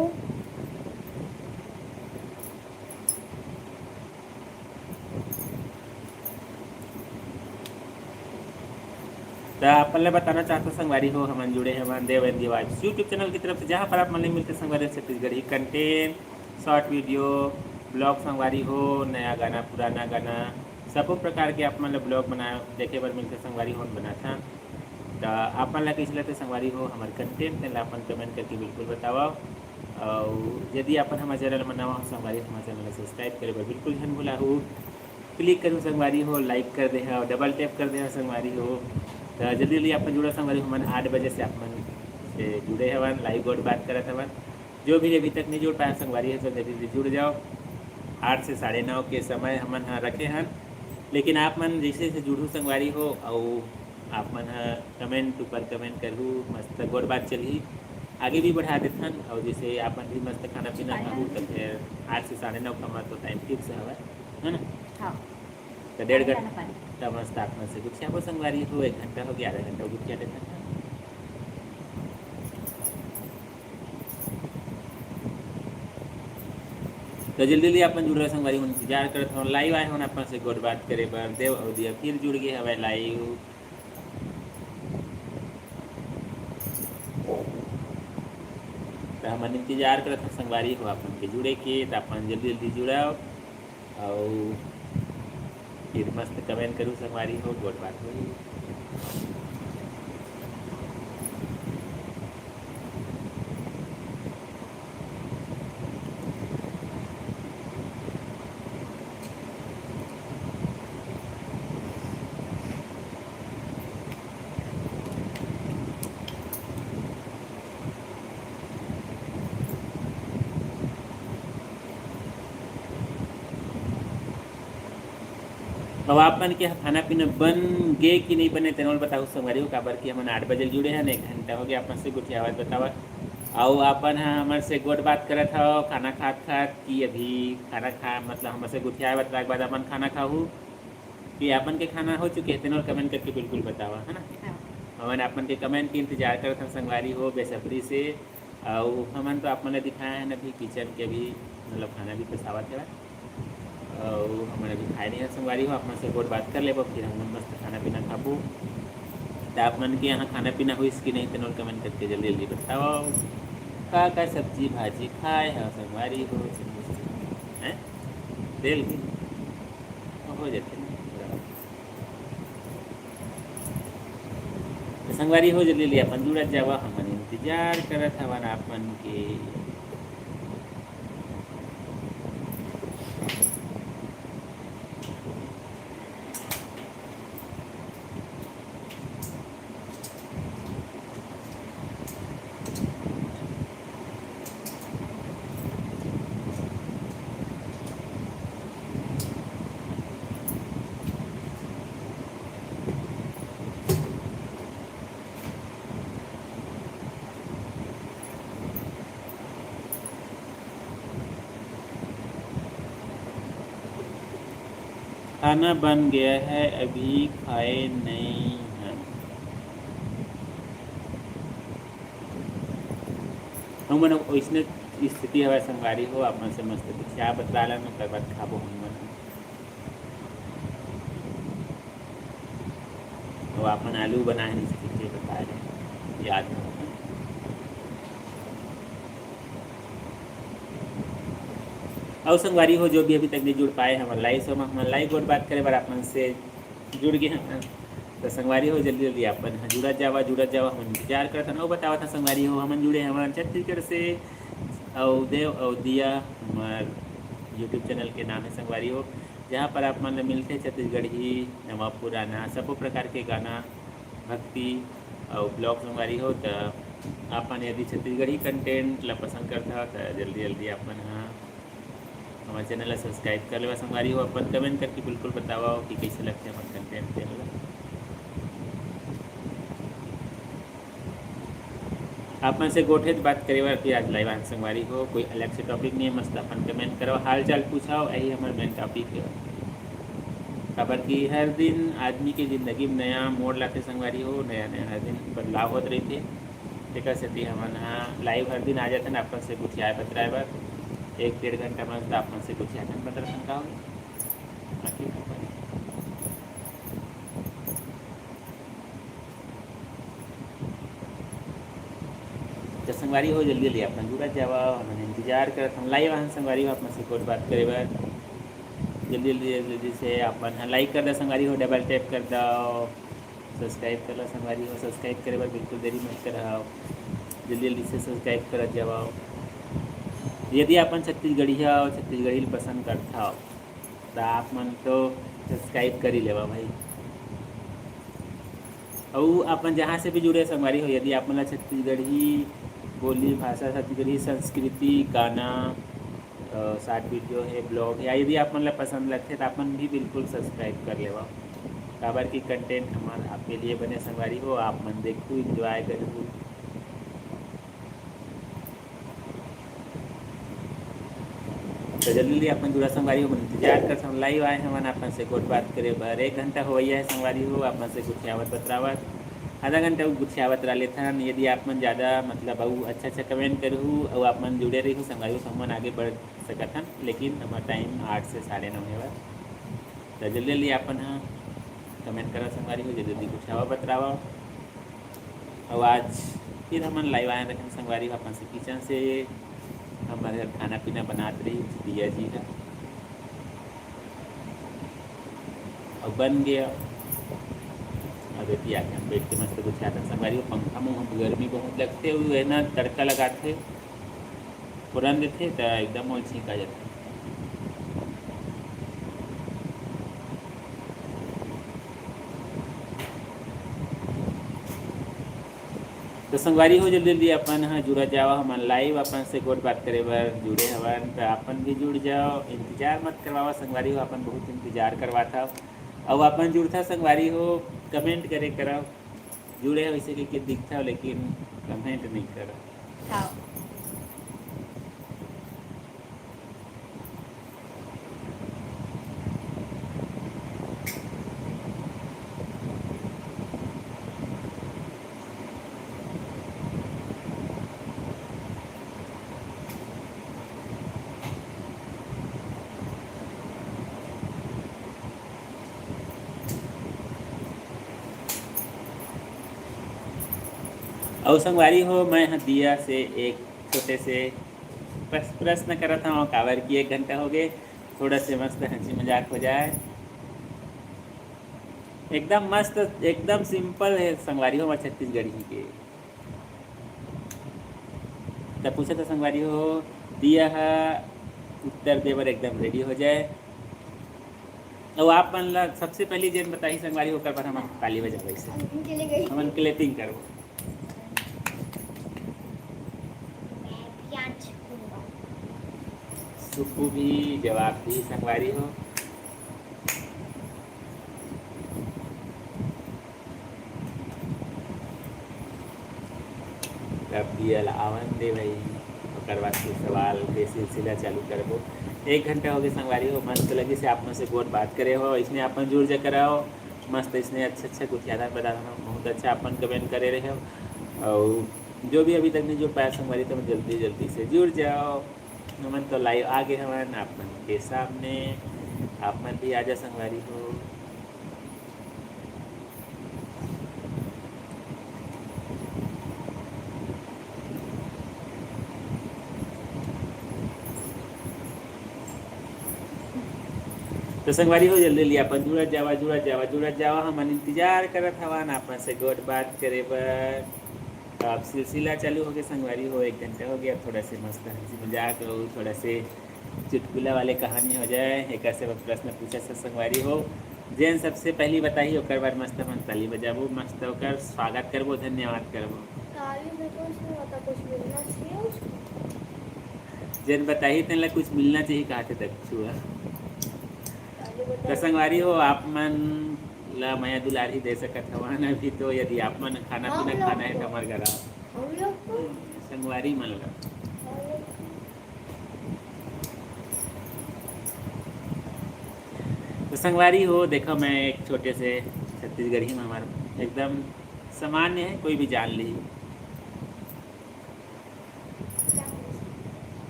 त अपन ल बताना चाहत हों संगवारी हो, हमन जुड़े हवन Dev and the vibes YouTube channel की तरफ से, जहाँ पर आप मन ल मिलथे संगवारी Chhattisgarhi content, short video, blog संगवारी हो, नया गाना, पुराना गाना, सबो प्रकार के आप मन ल ब्लॉग बना देखे बर मिलथे संगवारी हो, हम बनाथन। त आप मन ल कइसे लगथे संगवारी हो हमर कंटेंट, तेन ल अपन कमेंट करके बिल्कुल बतावव। अउ यदि आप मन हमर चैनल म नवा हो संगवारी, हमर चैनल ल सब्सक्राइब करे बर बिल्कुल झन भुलाहू। क्लिक करहू संगवारी हो, लाइक कर देहव, डबल टैप कर देहव संगवारी हो। त जल्दी जल्दी आप मन जुड़व संगवारी हो, हमन आठ बजे से आप मन से जुड़े हवन, लाइव गोठ बात करत हवन। जो भी अभी तक नहीं जुड़ पाए संगवारी हो, तो जल्दी जल्दी जुड़ जाव। आठ से साढ़े नौ के समय हमन ह रखे हन, लेकिन आप मन जैसे जैसे जुड़हू संगवारी हो, अउ आप मन ह कमेंट ऊपर कमेंट करहू, मस्त गोठ बात चलही, आगे भी बढ़ा देथन। अउ जैसे आप मन भी मस्त खाना पीना खाहू, त फिर आठ से साढ़े नौ का हमार तो टाइम फिक्स हवय, है ना? हाँ। त डेढ़ आधा घंटा, घंटा पानी। त मस्त आप मन से गुठियाबो संगवारी हो, एक घंटा हो गया, आधा घंटा गुठिया देथन। त जल्दी जल्दी आप मन जुड़ रहे संगवारी हो, इंतजार करत हवन, लाइव आए हवन आप मन से गोठ बात करे बर। देव अउ दिया फिर जुड़ गे हवय लाइव। त हमन इंतजार करत हन संगवारी हो आप मन के जुड़े के, त आप मन जल्दी जल्दी जुड़व। अउ फिर मस्त कमेंट करहू संगवारी हो, गोठ बात होही। अब आप मन के खाना पीना बन गे कि नहीं बने, तेन ल बताहू संगवारी हो, काबर कि हमन आठ बजे जुड़े हन, एक घंटा हो गया आप मन से गोठियावत बतावत। अउ आप मन ह हमर से गोठ बात करत हव, खाना खात खात, कि अभी खाना खा, मतलब हमर से गोठियाए बतलाए के बाद अपन खाना खाहू, कि आप मन के खाना हो चुके हे, तेन ल कमेंट करके बिल्कुल बतावा, है ना? हाँ। हमन आप मन के कमेंट के इंतजार करत हन संगवारी हो, बेसब्री से। अउ हमन तो आप मन ल दिखाए हन अभी किचन के, अभी मतलब खाना भी पसावत हवय। अउ हमन अभी खाए नहीं हन संगवारी हो, आप मन से गोठ बात कर लेबो, फिर हमन मस्त खाना पीना खाबो। त आप मन के यहाँ खाना पीना होइस कि नहीं, तेन ल कमेंट करके जल्दी जल्दी बताओ। का का सब्जी भाजी खाए हव संगवारी हो? हैं? तेल के हो जाथे ना। त संगवारी हो, जल्दी ले अपन जुड़त जावा, हमन इंतजार करत हवन आप मन के। खाना बन गया है, अभी खाए नहीं हैं। हमन ओइसने स्थिति हवय संगवारी हो, आप मन से मस्त कुछ चाय बतला लेन, ओकर बाद खाबो हमन। अउ आप मन आलू बनाए हन, जइसे कि बताए रहे, याद नइ हे। अउ संगवारी हो, जो भी अभी तक नहीं जुड़ पाए हमर लाइव शो में, हमन लाइव गोठ बात करे बर आप मन से जुड़ गे हन। त संगवारी हो, जल्दी जल्दी आप मन ह जुड़त जावा, जुड़त जावा, हमन इंतजार करत हन। अउ बतावत हन संगवारी हो, हमन जुड़े हवन छत्तीसगढ़ से। अउ देव अउ दिया हमर YouTube चैनल के नाम हे संगवारी हो, जहाँ पर आप मन ल मिलथे छत्तीसगढ़ी नवा पुराना सबो प्रकार के गाना, भक्ति अउ ब्लॉग संगवारी हो। त आप मन यदि छत्तीसगढ़ी कंटेंट ल पसंद करथा त जल्दी जल्दी आप मन ह हमर चैनल ल सब्सक्राइब कर लेवा संगवारी हो। अपन कमेंट करके बिल्कुल बतावा कि कइसे लगथे हमर कंटेंट तेन ल। आप मन से गोठे बात करे बर फिर आज लाइव आन संगवारी हो, कोई अलग से टॉपिक नहीं है, मस्त अपन कमेंट करो, हाल चाल पूछाओ, यही हमर मेन टॉपिक है। काबर कि हर दिन आदमी के जिंदगी में नया मोड़ लाथे संगवारी हो, नया नया हर दिन बदलाव होत रहिथे। तेकर सेती हमन ह लाइव हर दिन आ जाथन आप मन से गोठियाए बतराए बर। एक डेढ़ घंटा मन त आप मन से गोठियाथन, बतराथन का होगे। बाकी त संगवारी हो, जल्दी जल्दी आप मन जुड़त जावा, हमन इंतजार करत हन। लाइव आहन संगवारी हो, आप मन से गोठ बात करे बर। जल्दी जल्दी, जल्दी जल्दी से आप मन ह लाइक कर दा संगवारी हो, डबल टैप कर दा, सब्सक्राइब कर ला संगवारी हो। सब्सक्राइब करे बर बिल्कुल देरी मत करव, जल्दी जल्दी से सब्सक्राइब करत जावा। यदि आप मन छत्तीसगढ़िया हो, छत्तीसगढ़ी ल पसंद करथव, त आप मन तो सब्सक्राइब कर ही लेवा भाई। अउ अपन जहाँ से भी जुड़े संगवारी हो, यदि आप मन ला छत्तीसगढ़ी बोली, भाषा, छत्तीसगढ़ी संस्कृति, गाना, अ, शॉर्ट वीडियो हे, ब्लॉग हे, यदि आप मन ला पसंद लगथे, त आप मन भी बिल्कुल सब्सक्राइब कर लेवा, काबर कि कंटेंट हमर आपके लिए बने संगवारी हो, आप मन देखहू, एंजॉय करहू। त जल्दी जल्दी आप मन जुड़ा संगवारी हो, इंतजार करथन। लाइव आए हमन आप मन से गोठ बात करे बर। एक घंटा होवइया हे संगवारी हो, आप मन से गोठियावत बतरावत। आधा घंटा गोठियावत रह लेथन। यदि आप मन ज़्यादा मतलब अउ अच्छा अच्छा कमेंट करहू अउ आप मन जुड़े रहिहू संगवारी हो, त हमन आगे बढ़ सकत हन, लेकिन हमर टाइम आठ से साढ़े नौ हे बर। त जल्दी जल्दी आप मन ह कमेंट करा संगवारी हो, जल्दी जल्दी गोठियावा बतरावा। अउ आज फिर हमन लाइव आए रहेन संगवारी हो, अपन से किचन से। हमर घर खाना पीना बनात रही दिया जी ह, अउ बन गया। अब एती आके हम बैठ के मस्त गोठियाथन संगवारी हो। पंखा में हम गर्मी बहुत लगथे, अउ एना तड़का लगाथे, फोरन देथे, त एकदम ओल छींका जाथे। तो संगवारी हो, जल्दी जल्दी अपन ह जुड़ा जावा, हमन लाइव अपन से गोठ बात करे बर जुड़े हवन, तो अपन भी जुड़ जाओ, इंतजार मत करवावा संगवारी हो, अपन बहुत इंतजार करवात हव। अउ अपन जुड़था संगवारी हो, कमेंट करे करव, जुड़े हो इसे कहिके दिखथव, लेकिन कमेंट नहीं करव। हाँ। अउ संगवारी हो, मैं ह दिया से एक छोटे से प्रस-, प्रश्न करत हवं, काबर कि एक घंटा हो गए, थोड़ा से मस्त हंसी मजाक हो जाए। एकदम मस्त, एकदम सिंपल है संगवारी हो, हमर छत्तीसगढ़ी के। त पूछत हे संगवारी हो, दिया ह उत्तर दे बर एकदम रेडी हो जाए। अउ आप मन ला सबसे पहली जेन बताही संगवारी, ओकर बर हमन ताली बजाबो, अइसे हमन clapping करबो। सुब्बू भी जवाब दी संगवारी हो। अब दिया ला आवन दे भाई, ओकर बाद फिर सवाल के सिलसिला चालू करबो। एक घंटा हो गए संगवारी हो, मस्त लगिस हे आप मन से गोठ बात करे हो, इसने आप मन जुड़ जा करव, मस्त इसने अच्छा अच्छा गोठियाथन बतराथन, बहुत अच्छा अपन कमेंट करे रहे हो। अउ जो भी अभी तक नहीं जुड़ पाया संगवारी, तो जल्दी जल्दी से जुड़ जाओ। हमन तो लाइव आ गए हवन आप मन के सामने, आप मन भी आ जा संगवारी हो। तो संगवारी हो, जल्दी जल्दी अपन जुड़त जावा, जुड़त जावा, जुड़त जावा। हमन इंतजार करत हवन आप मन से गोठ बात करे बर। तो अब सिलसिला चालू हो गया संगवारी हो, एक घंटा हो गया। अब थोड़ा से मस्त हंसी मजाक और थोड़ा से चुटकुला वाले कहानी हो जाए, एक ऐसे प्रश्न पूछे से संगवारी हो। जेन सबसे पहली बताही, ओकर बर मस्त हमन ताली बजाबो, मस्त ओकर स्वागत करबो, धन्यवाद करबो। ताली में कुछ नहीं होता, कुछ मिलना चाहिए उसको। जेन बताही, तेन ला कुछ मिलना चाहिए, कहा थे तक छुआ। ताली बजा तो संगवारी हो, आप मन ला मया दुलार ही दे सकत हवन अभी तो, यदि आप मन खाना हम पीना लोग खाना है को। तो हमारे घर आओ। हम लोग को। संगवारी मन ला। हम लोग को। तो संगवारी हो, देखो, मैं एक छोटे से छत्तीसगढ़ी में, हमार एकदम सामान्य है, कोई भी जान ली।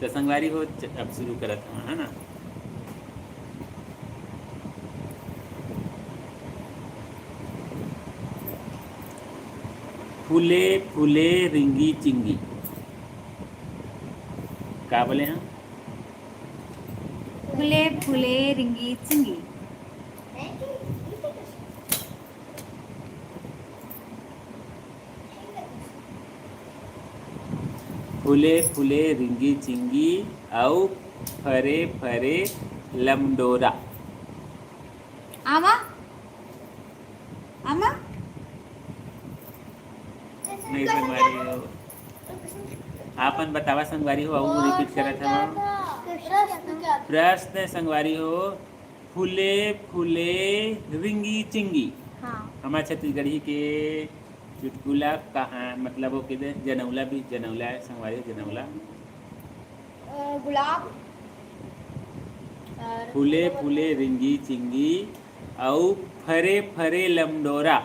तो संगवारी हो, च-, अब शुरू करत हूँ, है ना? फूले फूले रिंगी चिंगी, का बोले हम? फूले फूले रिंगी चिंगी। फूले फूले रिंगी चिंगी, अउ फरे फरे लमडोरा। आमा, आमा। नहीं संगवारी हो, आपन बतावा संगवारी हो, अउ repeat करत हवा। प्रश्न संगवारी हो, फूले फूले रिंगी चिंगी। हाँ। हमार छत्तीसगढ़ी के चुटकुला कहाँ, मतलब, वो के दे, जनौला भी, जनौला है संगवारी हो, जनौला। अ, गुलाब। और फूले फूले रिंगी चिंगी, अउ फरे फरे लमडोरा।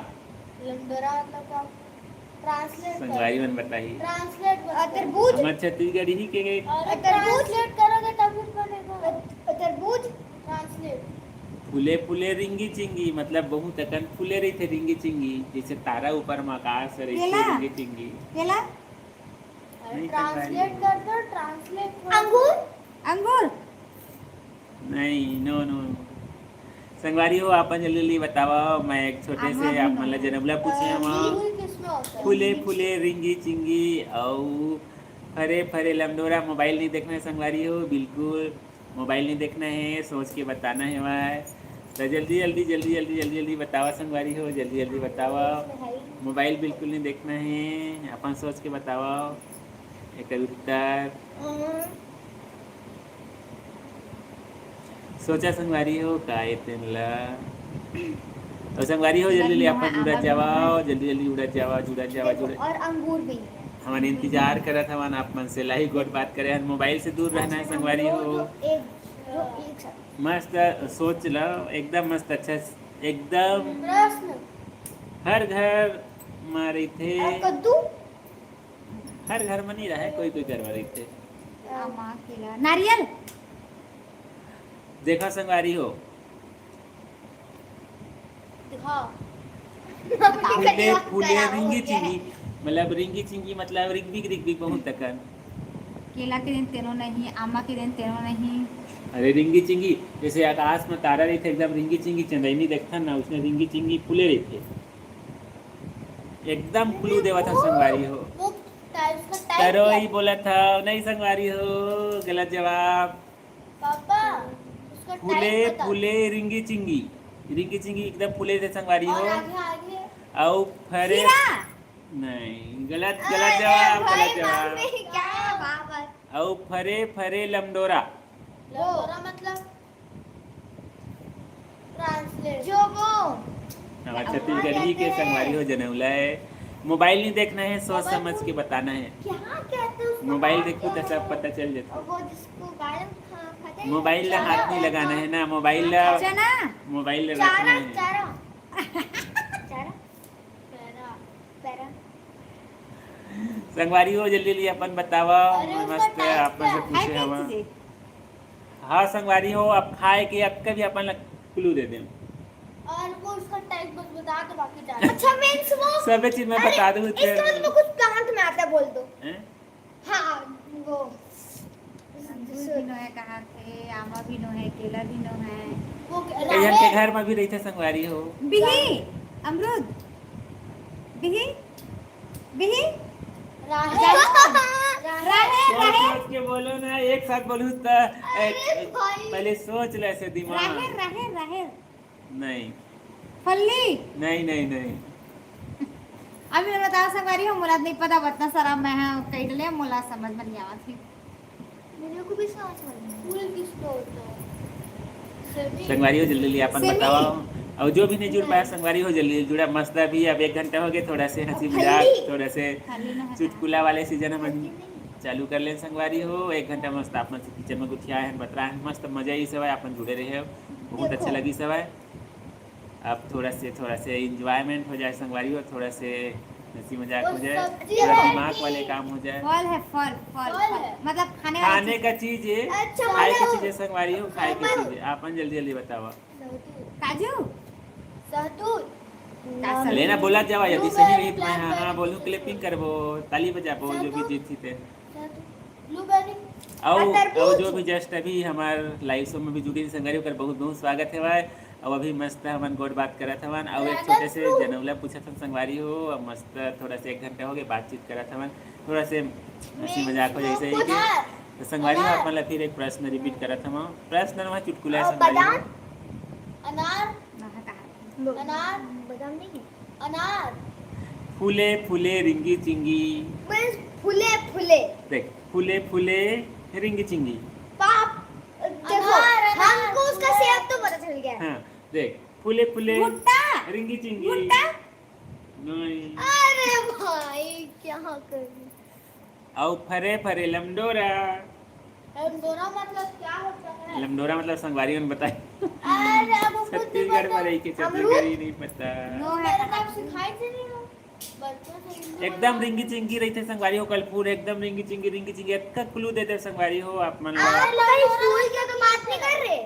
लमडोरा मतलब का? Translate संगवारी मन बताही। Translate मत करो। तरबूज। हमर छत्तीसगढ़ी के गए। अरे, तरबूज। Translate करोगे तब कुछ बनेगा। तरबूज। Translate। फूले फूले रिंगी चिंगी, मतलब बहुत अकन फूले रहिथे रिंगी चिंगी, जैसे तारा ऊपर में आकाश रहिथे केला। रिंगी चिंगी। केला। अरे, नहीं, translate कर दो, translate थोड़ा। अंगूर। अंगूर। नहीं, no, no। संगवारी हो, आपन जल्दी जल्दी बतावा। मैं एक छोटे से आप मन ला जनौला पूछे हवा। फूले फूले रिंगी चिंगी अउ फरे फरे लमडोरा। मोबाइल नहीं देखना है संगवारी हो, बिल्कुल मोबाइल नहीं देखना है, सोच के बताना है भाई। तो जल्दी जल्दी जल्दी जल्दी जल्दी जल्दी बतावा संगवारी हो, जल्दी जल्दी बतावा। मोबाइल बिल्कुल नहीं देखना है, अपन सोच के बतावा एकर उत्तर। सोचा संगवारी हो का ए तेन ला। अउ संगवारी हो, जल्दी ले अपन जुड़ा जावा, जल्दी जल्दी जुड़ा जावा, जुड़ा जावा, जुड़ा। और अंगूर भी। हमन इंतजार करत हवन आप मन से, लाही गोठ बात करे हन। मोबाइल से दूर रहना है संगवारी हो। जो एक, जो एक साथ। मस्त सोच ल, एकदम मस्त, अच्छा, एकदम। प्रश्न। हर घर म रहिथे। और कद्दू? हर घर म नहीं रहे, कोई कोई घर म रहिथे। आमा, केला, नारियल। देखा संगवारी हो। दिखा। फूले फूले रिंगी चिंगी, मतलब रिंगी चिंगी मतलब रिगबिग रिगबिग बहुत तकन। केला के दिन तेनो नहीं, आमा के दिन तेनो नहीं। अरे रिंगी चिंगी, जैसे आकाश में तारा रहिथे एकदम रिंगी चिंगी, चंदैनी देखथन ना, उसने रिंगी चिंगी फूले रहिथे। एकदम clue देवत हव संगवारी हो। वो टाइप का टाइप तरोई बोलत हव, नहीं संगवारी हो, गलत जवाब। पापा, उसका फूले टाइप बता। फूले रिंगी चिंगी, रिंगी चिंगी एकदम फूले थे संगवारी हो। और आगे, आगे। अउ फरे खीरा। नहीं, गलत, गलत अरे जवाब, भाई, गलत जवाब। मम्मी, क्या है बाबा? अउ फरे फरे लमडोरा। लमडोरा मतलब? Translate। जो वो हमारे छत्तीसगढ़ी के संगवारी हो जनौला है। मोबाइल नहीं देखना है, सोच समझ के बताना है। क्या कहते हैं उसको? मोबाइल देखो तो सब पता चल जाता है। वो जिसको गायब खा-, खाते हैं। मोबाइल ला हाथ नहीं लगाना है ना, मोबाइल ला, चना। मोबाइल ला रखना है। चारा, चारा। चारा। पैरा। पैरा। संगवारी हो, जल्दी जल्दी अपन बतावा। अरे, उसका मस्त टाइप अपन से क्या है? पूछे हवा। हाँ संगवारी हो, अब खाए के अक्का भी अपन ला clue दे दें। और वो उसका टाइप बस बता दो, बाकी जान। अच्छा, मीन्स वो सबे चीज मैं अरे, बता दूं, इसका मतलब कुछ प्लांट में आता है, बोल दो। हैं? हाँ, वो अंगूर भी नो है, कहा थे, आमा भी नो है, केला भी नो है। वो कई झन के घर में भी रहिथे संगवारी हो। बिही, अमरूद, बिही, बिही। राहेर। राहेर, सोच, राहेर। सोच के बोलो ना, एक साथ बोलू त, अरे भाई। पहले सोच ले से दिमाग। राहेर, राहेर, राहेर। नहीं। फल्ली। नहीं, नहीं, नहीं। अभी मैं बताओ संगवारी हो, मोला नहीं पता, बतना सारा मैं हाँ कह ले, मोला समझ में नहीं आवत है। मेरे को भी समझ में नहीं। फूल किसको होता है? संगवारी हो जल्दी जल्दी अपन बताओ। और जो भी नहीं जुड़ पाया संगवारी हो जल्दी जुड़ा, मस्त अभी अब एक घंटा हो गया, थोड़ा से हंसी मजाक, थोड़ा से चुटकुला वाले सीजन हम चालू कर लें संगवारी हो। एक घंटा मस्त आप मन से किचन में गुठिया है, बतरा है, मस्त मजा ही सब है, अपन जुड़े रहे हो। बहुत अच्छा लगिस हवय। अब थोड़ा से, थोड़ा से enjoyment हो जाए संगवारी हो, थोड़ा से हंसी मजाक हो जाए, थोड़ा दिमाग वाले काम हो जाए। फल है, फल, फल, फल। मतलब खाने वाली खाने चीज। का चीज है, अच्छा, खाए के चीज है संगवारी हो, खाए के चीज है। आपन जल्दी जल्दी बतावा। काजू। सहतूत। लेना बोला जावा, यदि सही रही तो मैं हाँ हाँ बोलूँ, clapping करबो, ताली बजाबो, जो भी जीत थी ते। Blueberry। अउ, अउ जो भी just अभी हमार live show में भी जुड़ी संगवारी, ओकर बहुत बहुत स्वागत हेवय। अउ अभी मस्त हमन गोठ बात करत हवन, अउ एक छोटे से जनौला पूछत हन संगवारी हो, अउ मस्त थोड़ा से एक घंटा हो गए बातचीत करत हवन, थोड़ा से हंसी मजाक हो जैसे ही के। तो संगवारी हो, आप मन ला फिर एक प्रश्न repeat करत हवन, प्रश्न नवा चुटकुला संगवारी हो। अनार। अनार। बादाम नहीं है। अनार। फूले फूले रिंगी चिंगी। बस फूले फूले। देख, फूले फूले रिंगी चिंगी। पाप, देखो, अनार, अनार, हमको उसका shape तो पता चल गया है। हाँ, देख, फूले फूले भुट्टा। रिंगी चिंगी। भुट्टा। नहीं। अरे भाई, क्या करूँ? अउ फरे फरे लमडोरा। लमडोरा मतलब क्या होता है? लमडोरा मतलब संगवारी मन बताए। अरे, अब वो खुद नहीं छत्तीसगढ़ में पता। रही के छत्तीसगढ़ी नहीं पता। नो है। मेरे को आप सिखाए थे नहीं हो। बच्चों से हिंदी एकदम बोलो। रिंगी चिंगी रहिथे संगवारी हो, कल पूरे एकदम रिंगी चिंगी, रिंगी चिंगी, अतका clue दे दे संगवारी हो आप मन ला। अरे, कहीं फूल के तो बात नहीं कर रहे।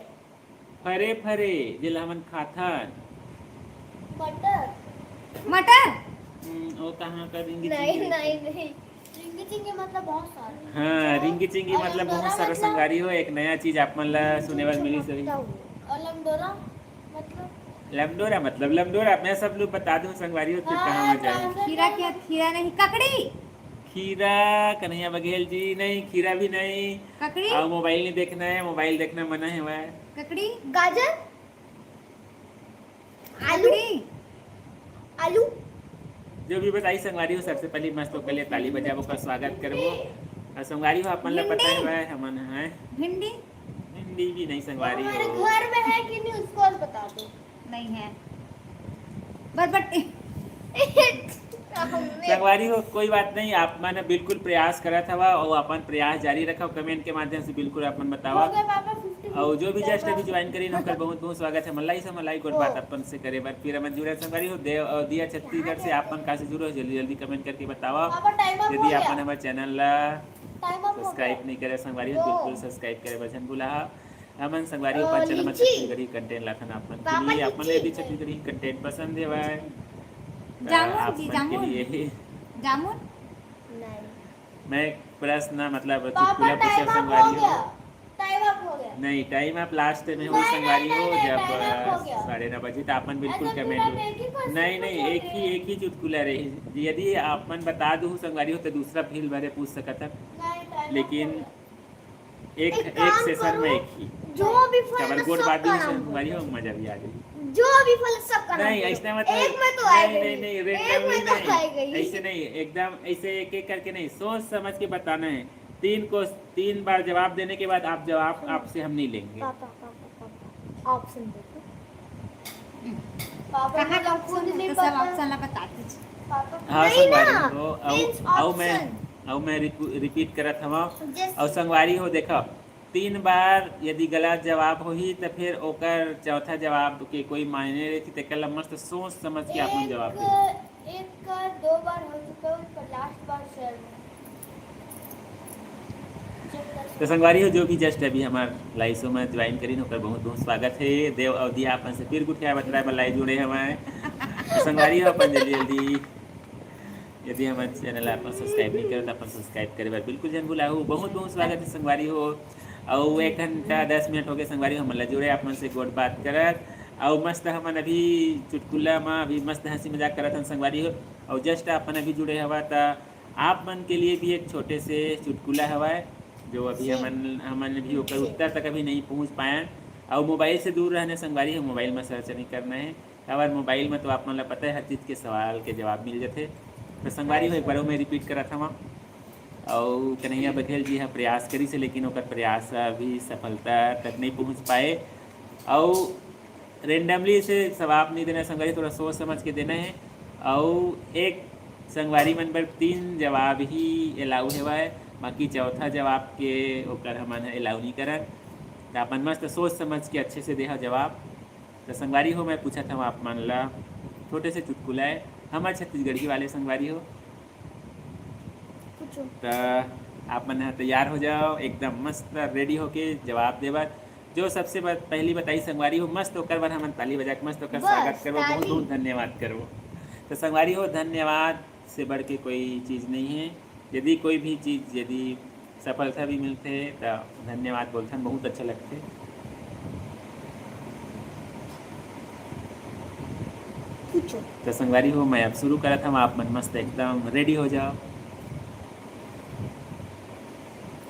फरे फरे, जेला हमन खाथन। मटर। मटर। हम्म, वो कहाँ का रिंगी नहीं, चिंगी? नहीं, नहीं। रिंगी चिंगी मतलब बहुत सारा। हाँ, रिंगी चिंगी और मतलब बहुत लमडोरा सारा मतलब? संगवारी हो, एक नया चीज आप मन ला सुने बर मिलिस होही। और लमडोरा मतलब? लमडोरा मतलब लमडोरा, मैं सब लोग बता दूं संगवारी हो, फिर हाँ, कहाँ मजा आए। खीरा क्या? खीरा नहीं, ककड़ी। खीरा, कन्हैया बघेल जी, नहीं, खीरा भी नहीं। ककड़ी? और मोबाइल नहीं देखना है, मोबाइल देखना मना है वह। ककड़ी? गाजर? आलू? ककड़ी? आलू? जो भी बताई संगवारी हो, सबसे पहले मस्त ओकर लिए ताली बजाबो, ओकर स्वागत करबो। और संगवारी हो, अपन ला पता भिंडी? है, हमन है। भिंडी? भिंडी भी नहीं संगवारी मेरे हो। घर में है कि नहीं, उसको बता दो। नहीं है। बरबट्टी। हमने संगवारी हो, कोई बात नहीं, आप मन बिल्कुल प्रयास करत हवा और अपन प्रयास जारी रखव। Comment के माध्यम से बिल्कुल आप मन बतावा। हो गया पापा, fifty और जो भी just अभी ज्वाइन करीन, ओकर बहुत बहुत स्वागत है। मलाई से मलाई गोठ बात अपन से करे बर। फिर हमन जुड़े संगवारी हो, देव और दिया छत्तीसगढ़ से आप मन कहाँ से जुड़े हो, जल्दी जल्दी comment करके बतावा। पापा, time up हो यदि गया। आप मन हमर चैनल ला Time up हो सब्सक्राइब गया। नहीं करे संगवारी हो, ओ। बिल्कुल सब्सक्राइब करे बर झन भुलाहा। हमन संगवारी हो, ओ, अपन चैनल में लीची। छत्तीसगढ़ी कंटेंट लाथन आप मन के पापा, लिए। आप मन लीची यदि छत्तीसगढ़ी कंटेंट पसंद हे भाई, तो जामुन आप जी, मन के जामुन। लिए ही। जामुन? नहीं। मैं प्रश्न मतलब पापा, चुटकुला पूछे time up संगवारी हो हो। गया। Time up हो गया। नहीं, time up last में हो नहीं, संगवारी नहीं, हो, नहीं, जब time up हो गया। साढ़े नौ बजे, तो आप मन बिल्कुल ऐसा comment पूरा हो। एक ही question नहीं, नहीं, पूछोगे? एक ही, एक ही चुटकुला रही। यदि आप मन बता दू संगवारी हो, तो दूसरा फिर भरे पूछ सकत हन। नहीं, time up लेकिन हो गया। एक, एक एक काम session में करो, एक ही। जो भी फल काबर गोठ बात भी संगवारी हो, मजा भी आ जाई। जो भी फल सबका नाम नहीं, बोलो। ऐसना मत एक में तो आएगा नहीं, ही। नहीं, नहीं, एक में randomly तो नहीं। आएगा ही। ऐसे नहीं, एकदम ऐसे एक एक करके नहीं, सोच समझ के बताना है। तीन को, तीन बार जवाब देने के बाद आप जवाब, आपसे हम नहीं लेंगे। पापा, पापा, पापा, option देखो। पापा, कहाँ का मतलब खुद option है? नहीं तो सब पता। Option ला बता दीजिए। पापा, हाँ, नहीं संगवारी ना, हो, अउ, means अउ मैं, option। अउ मैं रिपू-, repeat करत हवं। जैसे अउ संगवारी हो, देखो, तीन बार यदि गलत जवाब होही, त फिर ओकर चौथा जवाब के कोई मायने रही, तेकर ला मस्त सोच समझ के आप मन जवाब देहू। एक, एक का दो बार हो चुका है, पर last बार sure नहीं। तो संगवारी हो, जो भी just अभी हमार live show में ज्वाइन करीन, ओकर बहुत बहुत स्वागत है। देव अवधी आप मन से फिर गुठिया बतराए बर live जुड़े हमारे। तो संगवारी हो, अपन जल्दी जल्दी यदि हमर चैनल ला अपन सब्सक्राइब नहीं करे, तो अपन सब्सक्राइब करे बर बिल्कुल झन भुलाहू। बहुत बहुत स्वागत है संगवारी हो। अउ एक घंटा दस मिनट हो गए संगवारी हो, हमन ला जुड़े आप मन से गोठ बात करत। अउ मस्त हमन अभी चुटकुला मा अभी मस्त हंसी मजाक करत हन संगवारी हो। अउ just अपन अभी जुड़े हवा, त आप मन के लिए भी एक छोटे से चुटकुला हवय, जो अभी हमन, हमन भी ओकर उत्तर तक अभी नहीं पहुंच पायन। अउ मोबाइल से दूर रहने संगवारी हो, मोबाइल में search नहीं करना है। काबर मोबाइल में तो आप मन ला पता है, हर चीज के सवाल के जवाब मिल जथे। तो संगवारी हो, एक बार मैं repeat करत हवं, अउ कन्हैया बघेल जी ह प्रयास करिस हे, लेकिन ओकर प्रयास अभी सफलता तक नहीं पहुंच पाए। अउ randomly से जवाब नहीं देना संगवारी, थोड़ा सोच समझ के देना है। अउ एक संगवारी मन बर तीन जवाब ही allow हेवय, बाकी चौथा जवाब के ओकर हमन ह allow नहीं करन। त अपन मस्त सोच समझ के अच्छे से देहा जवाब। त संगवारी हो, मैं पूछत हव आप मन ला छोटे से चुटकुला हे, हमर छत्तीसगढ़ी वाले संगवारी हो। पूछो। त आप मन ह तैयार हो जाओ, एकदम मस्त रेडी होके जवाब देवत। जो सबसे ब-, पहली बताही संगवारी हो, मस्त ओकर बर हमन ताली बजा के मस्त ओकर बस, स्वागत करबो। बहुत ताली। बहुत धन्यवाद करबो। त संगवारी हो, धन्यवाद से बढ़ के कोई चीज नहीं है। यदि कोई भी चीज, यदि सफलता भी मिलथे, त धन्यवाद बोलथन, बहुत अच्छा लगथे। पूछो। त संगवारी हो, मैं अब शुरू करत हव, आप मन मस्त एकदम रेडी हो जाओ।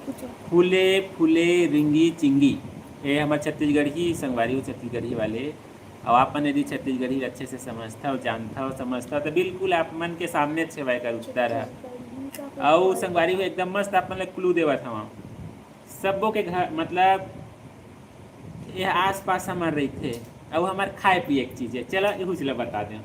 पूछो। फूले फूले रिंगी चिंगी, ये हमर छत्तीसगढ़ी संगवारी हो, छत्तीसगढ़ी वाले। अब आप मन यदि छत्तीसगढ़ी अच्छे से समझथव, जानथव, समझथव, त बिल्कुल आप मन के सामने छेवय कर उत्तर ह। अउ संगवारी हो, एकदम मस्त आप मन ल क्लू देवत हव। सब्बो के घर, मतलब, ये आसपास हमर रहिथे, अउ हमर खाए पिए के चीज हे। चलो, एहू चीज ल बता देव,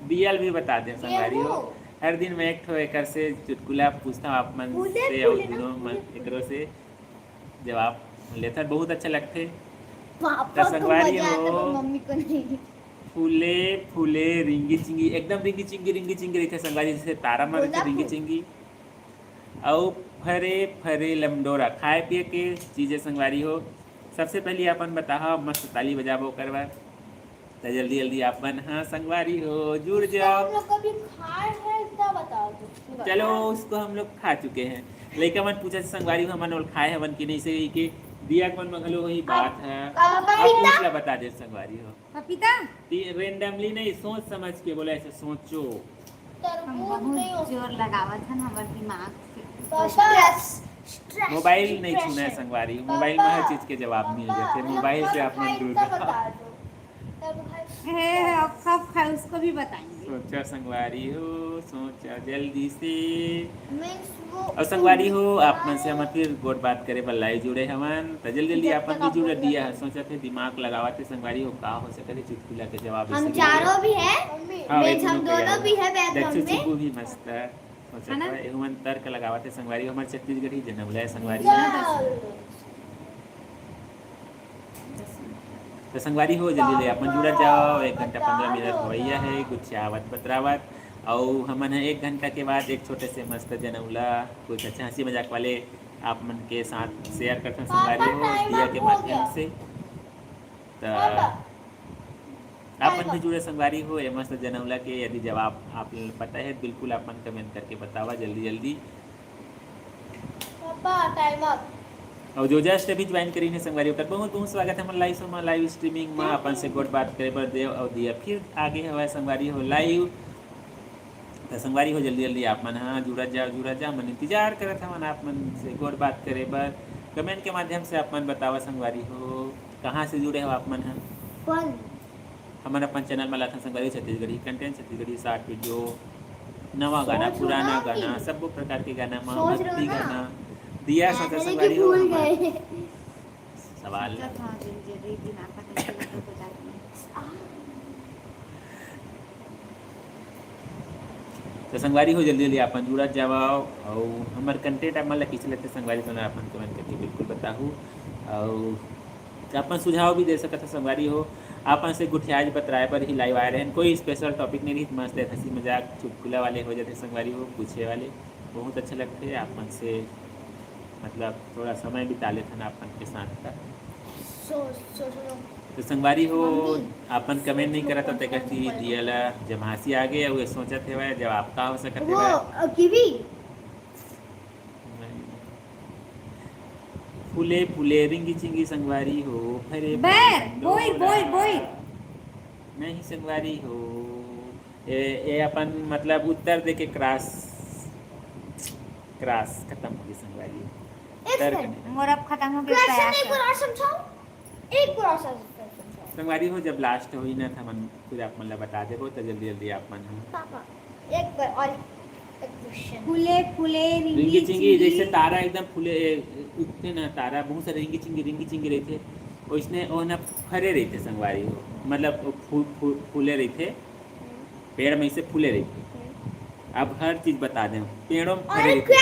दिया ल भी बता देव संगवारी हो। हर दिन मैं एक ठो एकर से चुटकुला पूछथव आप मन से, अउ दुनों मन एकरो से जवाब लेथन, बहुत अच्छा लगथे। पापा त को संगवारी मजा आता, हो, पर मम्मी को नहीं। फूले फूले रिंगी चिंगी, एकदम रिंगी चिंगी, रिंगी चिंगी रहिथे संगवारी, जैसे तारा मन रहिथे रिंगी चिंगी। अउ फरे फरे लमडोरा, खाए पिए के चीज हे संगवारी हो। सबसे पहली अपन बताहा, मस्त ताली बजाबो ओकर बर। त जल्दी जल्दी आप मन ह संगवारी हो जुड़ जाओ। हम लोग कभी खाए हैं, इतना बताओ तो। चलो, उसको हम लोग खा चुके हैं। लइका मन पूछत हे संगवारी हो, हमन ओल खाए हवन कि नहीं, से के दिया के मन म घलो वही बात है। अब पपीता? पूछ ला, बता दे संगवारी हो। पपीता? ती-, randomly नहीं, सोच समझ के बोला, ऐसे सोचो। हम तरबूज नहीं बहुत हो जोर लगावत हन हमर दिमाग से। पापा, stress, stress, मोबाइल नहीं छूना है depression। संगवारी, मोबाइल में हर पापा, चीज के जवाब मिल पापा, जाथे। हम मोबाइल से कब आप मन खाए दूर इतना रहो। बता दो। तब भाई हे, अब कब खाए उसको भी बताएंगे। सोचा संगवारी हो, सोचा जल्दी से। Means वो और संगवारी हो, आप मन से हमन फिर गोठ बात करे बर live जुड़े हवन, त जल्दी जल्दी जब आप मन तक भी आप जुड़ लोग दिया। सोचत हे, दिमाग लगावत हे संगवारी हो, का हो सकत हे चुटकुला के जवाब हम इसे चारों मिले। भी है। हाँ, means एक हम दोनों दोनों भी है background दक्षिण में। चिकू भी मस्त है। सोचत है ना? हे, एहू मन तर्क लगावत हे संगवारी हो, हमर छत्तीसगढ़ी जनम ले संगवारी हो। त संगवारी हो, जल्दी ले आप मन जुड़त जाओ, एक घंटा पंद्रह मिनट होवइया हे, गुठियावत बतरावत, अउ हमन ह एक घंटा के बाद एक छोटे से मस्त जनउला, कुछ अच्छा हंसी मजाक वाले आप मन के साथ share करथन संगवारी हो, दिया के माध्यम से। त आप मन भी जुड़े संगवारी हो, ये मस्त जनउला के यदि जवाब आप पता है, बिल्कुल आप मन comment करके बतावा जल्दी जल्दी। Papa, time up। अउ जो just अभी join करिन हे संगवारी, ओकर बहुत बहुत स्वागत हे हमर live show म, live streaming म। अपन से गोठ बात करे बर देव अउ दिया फिर आगे हवय संगवारी हो live। त संगवारी हो, जल्दी जल्दी आप मन ह जुड़त जाओ, जुड़त जाओ, मन इंतजार करत हवन आप मन से गोठ बात करे बर। Comment के माध्यम से आप मन बतावा संगवारी हो, कहाँ से जुड़े हो आप मन ह। हमन अपन channel म लाथन संगवारी Chhattisgarhi content, Chhattisgarhi short video, नवा गाना, पुराना गाना, सब्बो प्रकार के गाना म, भक्ति गाना, दिया सोचा संगवारी हो। सवाल। त संगवारी हो, जल्दी जल्दी अपन जुड़त जावव, अउ हमर content आप मन ला कइसे लगथे संगवारी, तो अपन comment करके बिल्कुल बताहू। अउ अपन सुझाव भी दे सकत हो संगवारी हो। आप मन से गुठियाए बतराए बर ही live आए रहेन। कोई special topic नहीं रही, मस्त हंसी मजाक चुटकुला वाले हो जाते संगवारी हो, पूछे वाले बहुत अच्छा लगते आप मन से, मतलब थोड़ा समय बिता लेथन आप मन के साथ का। तो संगवारी हो, आप मन comment नहीं करत हो, तेकर ती दिया ला जमासी आगे, अउ ये सोचत हेवय जवाब का हो सकत हेवय। फूले फूले रिंगी चिंगी संगवारी हो, फरे फरे बोइर, बोइर, बोइर। नहीं संगवारी हो, ए, ए अपन मतलब उत्तर दे के cross, cross खत्म हो गई संगवारी। मोर अब खत्म हो गया। एक बार और समझाओ। संगवारी हो, जब last होई ना, त हमन फिर आप मन ला बता देबो, त जल्दी जल्दी आप मन ह। पापा, एक बार और एक question। फूले फूले रिंगी चिंगी, जैसे तारा एकदम फूले उगथे ना, तारा बहुत सारे रिंगी चिंगी रिंगी चिंगी रहिथे, ओइसने ओहना फरे रहिथे संगवारी हो, मतलब फू, फू, फूले रहिथे, पेड़ में से फूले रहिथे। अब हर चीज बता दें, पेड़ों में फरे रहिथे।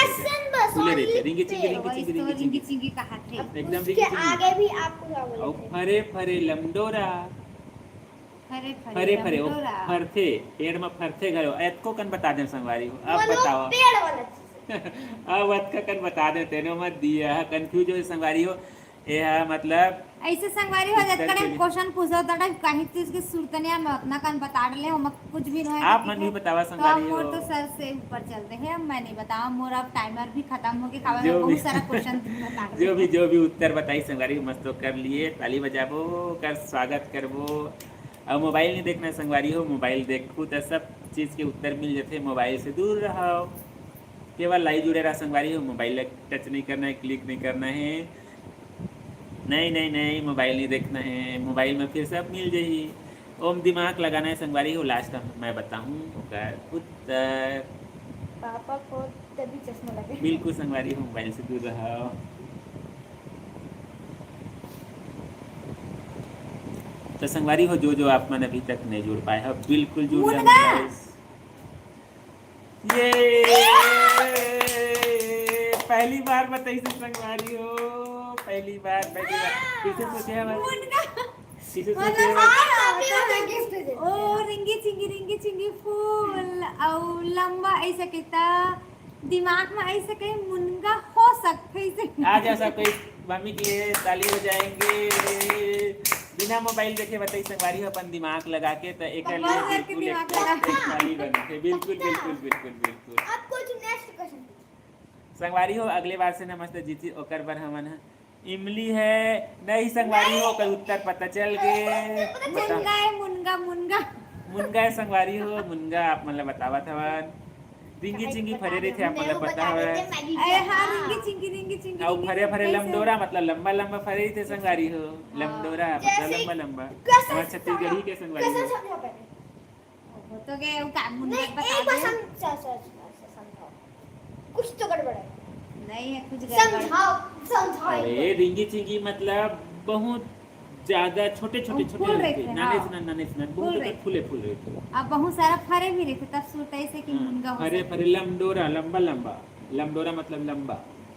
फूले रहिथे, रिंगी चिंगी, रिंगी वही चिंगी, तो रिंगी रिंगी चिंगी। चिंगी कहाथे। एकदम उसके रिंगी चिंगी। आगे भी आपको क्या बोलते हैं? फरे फरे लमडोरा। फरे फरे फरे फरे, वो लमडोरा। फरथे, पेड़ में फरथे घलो। एतको कन बता दें संगवारी हो। अब वो लोग बताओ। पेड़ वाला चीज। अब अतका कन बता दें, तेनो मत दिया, confuse हो संगवारी हो। ये है मतलब ऐसे संगवारी हो उत्तर जात के कने लिए। Question पूछो तो कहीं चीज के सुरतनिया में अपना कन बता डले, हम कुछ भी नहीं है, आप ठीक मन है? भी बतावा तो संगवारी मोर हो। तो सर से ऊपर चलते हैं, अब मैं नहीं बताऊँ, मोर अब timer भी खत्म हो गया, खावा जो में बहुत भी, सारा question बता डले। जो भी, जो भी उत्तर बताई संगवारी हो, मस्त कर लिए, ताली बजाबो, कर स्वागत करबो। अब मोबाइल नहीं देखना है संगवारी हो, मोबाइल देखू तो सब चीज के उत्तर मिल जाते, मोबाइल से दूर रहो। केवल live जुड़े रहा संगवारी हो, मोबाइल ला touch नहीं करना है, click नहीं करना है। नहीं, नहीं, नहीं, मोबाइल नहीं देखना है, मोबाइल में फिर सब मिल जाही। ओम दिमाग लगाना है संगवारी हो, last में मैं बताऊँ ओकर उत्तर। पापा को तभी चश्मा लगे। बिल्कुल संगवारी हो, मोबाइल से दूर रहो। तो संगवारी हो, जो जो आप मन अभी तक नहीं जुड़ पाए हो, बिल्कुल जुड़ जाओ मुनगा। Guys। ये पहली बार बताई से संगवारी हो, पहली बार, पहली बार। किसे सोचे हवय? मुनगा। किसे सोचे हवय? ओ रिंगी चिंगी, रिंगी चिंगी फूल, अउ लंबा ऐसा कहता दिमाग में ऐसे कहीं मुनगा हो सकते हैं। आज ऐसा कोई मम्मी के लिए ताली बजाएंगे। बिना मोबाइल देखे बताई संगवारी हो अपन दिमाग लगा के, तो एक लिए बिल्कुल एक ताली बनते। बिल्कुल, बिल्कुल, बिल्कुल, बिल्कुल। अब कुछ next question। संगवारी हो, अगले बार से ना मस्त जीती, ओकर बर हमन ह इमली है, नहीं संगवारी हो, ओकर उत्तर पता चल गे। मुनगा है, मुनगा, मुनगा। मुनगा है संगवारी हो, मुनगा आप मन ला बतावत हवन। रिंगी चिंगी फरे रहिथे, आप मन ला पता हवय। अरे हाँ, रिंगी चिंगी, रिंगी चिंगी, अउ फरे फरे लमडोरा, मतलब लंबा लंबा फरे रहिथे संगवारी हो। लमडोरा मतलब लंबा लंबा। हमारे छत्तीसगढ़ी के संगवारी हो। वो तो के वो का मुंडा नहीं, बता एक बार दे। सम-, स-, स-, स-, स-, समझाओ। कुछ तो गड़बड़ है। नहीं है, कुछ गड़बड़। समझाओ, समझाओ एक अरे, बार। रिंगी चिंगी मतलब बहुत ज्यादा छोटे, छोटे, वो छोटे फूल रहते हैं, नाने हाँ। से नाने, नाने से नाने, बहुत फूल ज्यादा रहते। फूले फूल रहते हैं। अब बहुत सारा फरे भी रहते, तब सुनता ऐसे कि हाँ, मुनगा हो फरे, सकता है। फरे, लमडोरा, लंबा, लंबा। लमडोरा मतलब लंबा।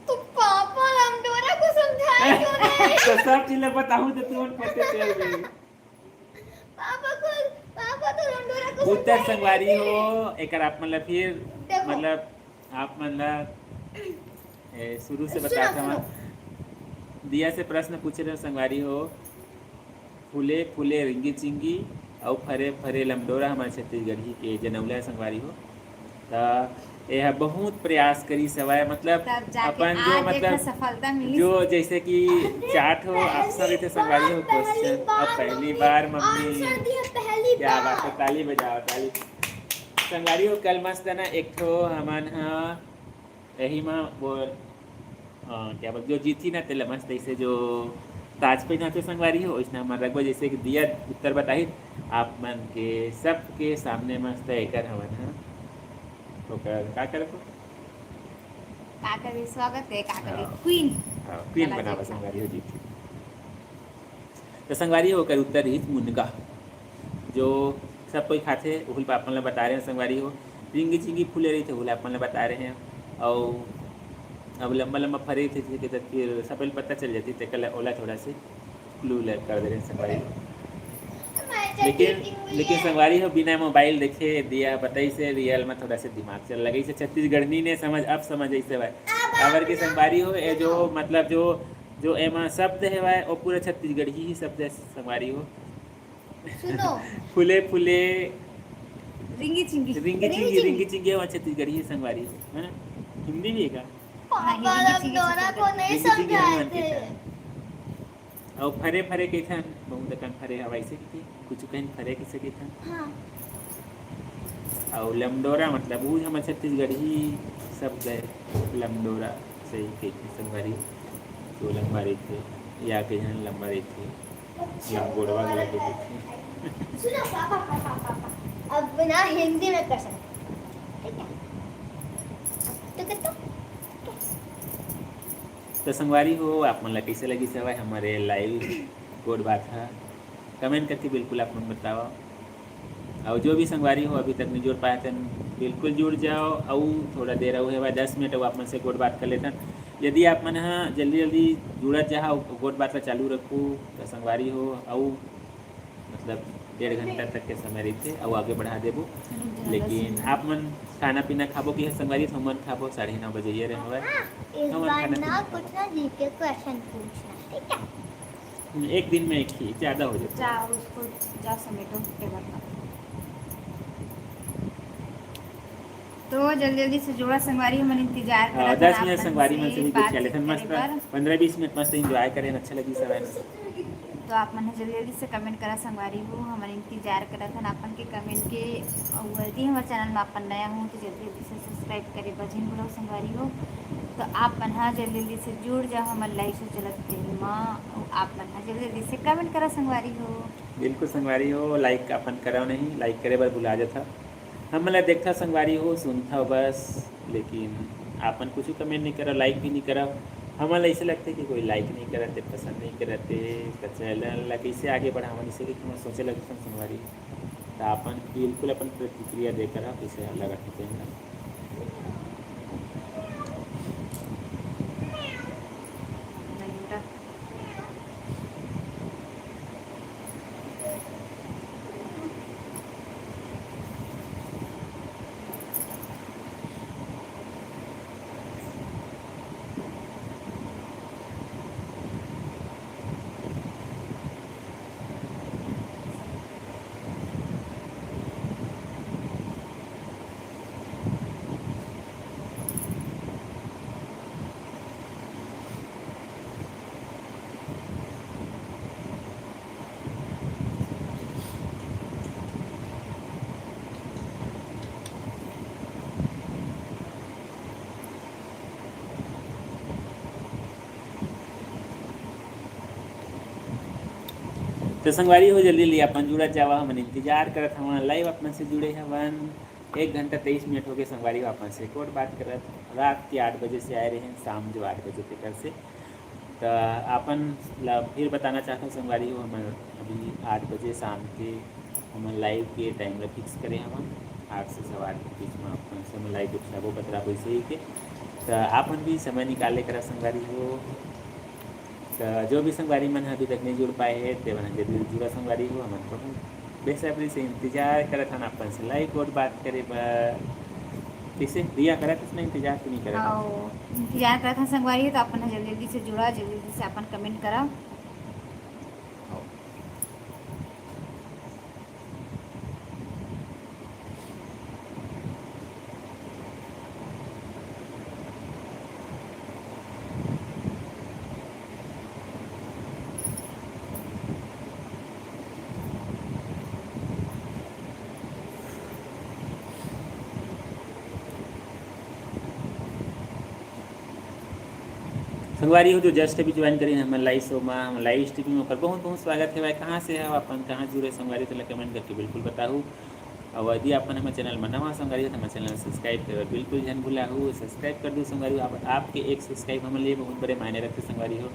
तो पापा लमडोरा को समझाए क्यों नहीं? तो सब चीज ला बताऊं तो तुरंत पता चल जाएगी। पापा को, पापा तो लमडोरा को उत्तर समझाए संगवारी नहीं। हो, एकर आप मन ला फिर, देखो। मतलब, आप मन ला, ए, शुरू से सुनो, बताता हूँ। सुनो। दिया से प्रश्न पूछे रहे संगवारी हो, फूले फूले रिंगी चिंगी अउ फरे फरे लमडोरा हमारे छत्तीसगढ़ी के जनौला संगवारी हो। त एह बहुत प्रयास करिस हवय, मतलब तब जाके अपन जो, आज मतलब एकर सफलता मिलिस। जो जैसे कि चार्ट हो, option रहिथे संगवारी हो, question, अब पहली बार मम्मी। Answer दिए पहली बार। क्या बात है, ताली बजाओ, ताली। संगवारी हो, कल मस्त ना एक ठो हमन ह एही म वो, अ, क्या बोल, जो जीतही ना, तेला मस्त ऐसे जो ताज पहिनाथे संगवारी हो, वैसने हमन रखबो, जैसे कि दिया उत्तर बताही, आप मन के सबके सामने मस्त एकर हमन ह, ओकर का करबो? का करबे? स्वागत है, का करबे? हाँ। Queen। हाँ, queen चला बनाबो जाए। संगवारी हो जीतही। तो संगवारी हो, ओकर उत्तर रहिस मुनगा, जो सब कोई खाथे, उही ल आप मन ल बता रहे हैं संगवारी हो। रिंगी चिंगी फूले रहिथे, उही ल आप मन ल बता रहे हैं। अउ अब लंबा लंबा फरे रहिथे, जैसे कि त फिर सबे ल पता चल जाथे, तेकर ल ओला थोड़ा से clue ल कर दे रहे हैं संगवारी हो। लेकिन, लेकिन संगवारी हो, बिना मोबाइल देखे दिया बताइस हे, रियल में थोड़ा से दिमाग चल लगाइस हे। छत्तीसगढ़नी ने समझ, अब समझ आइस हे भाई। काबर के संगवारी हो, ये जो, मतलब, जो जो एमा शब्द हेवय, वो पूरा छत्तीसगढ़ी ही शब्द है संगवारी हो। सुनो। फूले फूले रिंगी चिंगी। रिंगी चिंगी, रिंगी चिंगी। रिंगी चिंगी हमारे छत्तीसगढ़ी है संगवारी हो, है ना? हिंदी भी है का? पापा नहीं, रिंगी चिंगी लमडोरा छत्तीसगढ़ी। को नहीं समझाए थे। रिंगी चिंगी हमारे छत्तीसगढ़ी। अउ फरे फरे कहिथन, बहुत अकन फरे हवय, अइसे कहिथे, कुछ कहिन फरे कहि सकथन। हाँ। अउ लमडोरा मतलब वो हमर छत्तीसगढ़ी शब्द है, लमडोरा सही कहिथे संगवारी, जो लंबा रहिथे या कहिथन लंबा रहिथे, अच्छा, लंगोड़वा घलो कहिथे। सुनो पापा, पापा, पापा, अब ना हिंदी में कर सकते, ठीक है? तो कितना तो संगवारी हो, आप मन ला कइसे लगिस हवय हमर live गोठ बात ह? Comment करके बिल्कुल आप मन बतावव। अउ जो भी संगवारी हो अभी तक नहीं जुड़ पाए तेन बिल्कुल जुड़ जाओ। अउ थोड़ा देर अउ हेवय, दस मिनट अउ आप मन से गोठ बात कर लेथन। यदि आप मन ह जल्दी जल्दी जुड़त जाहा अउ गोठ बात ला चालू रखू त संगवारी हो अउ मतलब डेढ़ घंटा तक के समय रहिथे अउ आगे बढ़ा देबो। लेकिन आप मन खाना पीना खाबो कि संगवारी हो, हमन खाबो साढ़े नौ बजे ये रहे हवय। इस हमन बार खाना ना पीना कुछ खाबो। ना जीके क्वेश्चन पूछना, ठीक है? हम्म, एक दिन में एक ही, ज़्यादा हो जाता है। जा, उसको जा समेटो टेबल पर। तो जल्दी जल्दी से जुड़ा संगवारी, हमन इंतजार हाँ, करत हन दस मिनट आप मन संगवारी मन से से भी कुछ बातचीत लेथन, करे मस्त बर। पंद्रह बीस मिनट मस्त एंजॉय करेन, अच्छा लगी सब है। तो आप मन ह जल्दी जल्दी से कमेंट करा संगवारी हो, हमन इंतजार करत हन आप मन के कमेंट के। अउ यदि हमर चैनल में आप मन नया हो तो जल्दी जल्दी से सब्सक्राइब करे बर झिन भूलव संगवारी हो। तो आप मन ह जल्दी जल्दी से जुड़ जाओ हमर लाइव से चलत तेन म। अउ आप मन ह जल्दी जल्दी से कमेंट करा संगवारी हो। बिल्कुल संगवारी हो, लाइक अपन करव नहीं, लाइक करे बर भुला जाथा। हमन ला देखथा संगवारी हो, सुनथा बस, लेकिन आपन कुछ कमेंट नहीं करव, लाइक भी नहीं करव। हमन ला ऐसे लगथे कि कोई लाइक नहीं करत हे, पसंद नहीं करत हे, त चैनल ला कैसे आगे बढ़ावन, इसे कि हमन सोचे लगथन संगवारी। त आपन बिल्कुल अपन प्रतिक्रिया देकर आप इसे अलग रखते हैं। तो संगवारी हो, जल्दी जल्दी अपन जुड़त जावा, हमन इंतजार करत हवन, लाइव अपन से जुड़े हवन। एक घंटा तेईस मिनट हो गए संगवारी हो, अपन से गोठ बात करत। रात के आठ बजे से आए रहे, शाम जो आठ बजे तक से। तो अपन ला फिर बताना चाहता हूँ संगवारी हो, हमन अभी आठ बजे शाम के हमन लाइव के टाइम ला फिक्स करे हवन, आठ से सवा आठ के बीच में अपन से लाइव देखबो बतरा वैसे ही के। तो आपन भी समय निकाल ले करा संगवारी हो। तो जो भी संगवारी मन अभी तक नहीं जुड़ पाए हैं, ते मन जल्दी जुड़ा संगवारी हो। हमन बहुत बेसब्री से इंतजार करत हन अपन से लाइव गोठ बात करे बर। कैसे रिया करत हस ना इंतजार, तो नहीं करत हस? हाँ, इंतजार करत हन संगवारी हो, तो अपन जल्दी जल्दी से जुड़ा, जल्दी जल्दी से अपन कमेंट करा। संगवारी हो, जो just अभी ज्वाइन करिन हमर लाइव शो मा, हमर लाइव स्ट्रीम में, ओकर बहुत बहुत स्वागत हे भाई। कहाँ से हो अपन, कहाँ जुड़े संगवारी, तेला कमेंट करके बिल्कुल बताहू। और यदि अपन हमर चैनल में नवा संगवारी हो, तो हमर चैनल सब्सक्राइब करे बिल्कुल झन भुलाहू, सब्सक्राइब कर दू संगवारी हो। आप, आपके एक सब्सक्राइब हमर लिए बहुत बड़े मायने रखते संगवारी हो।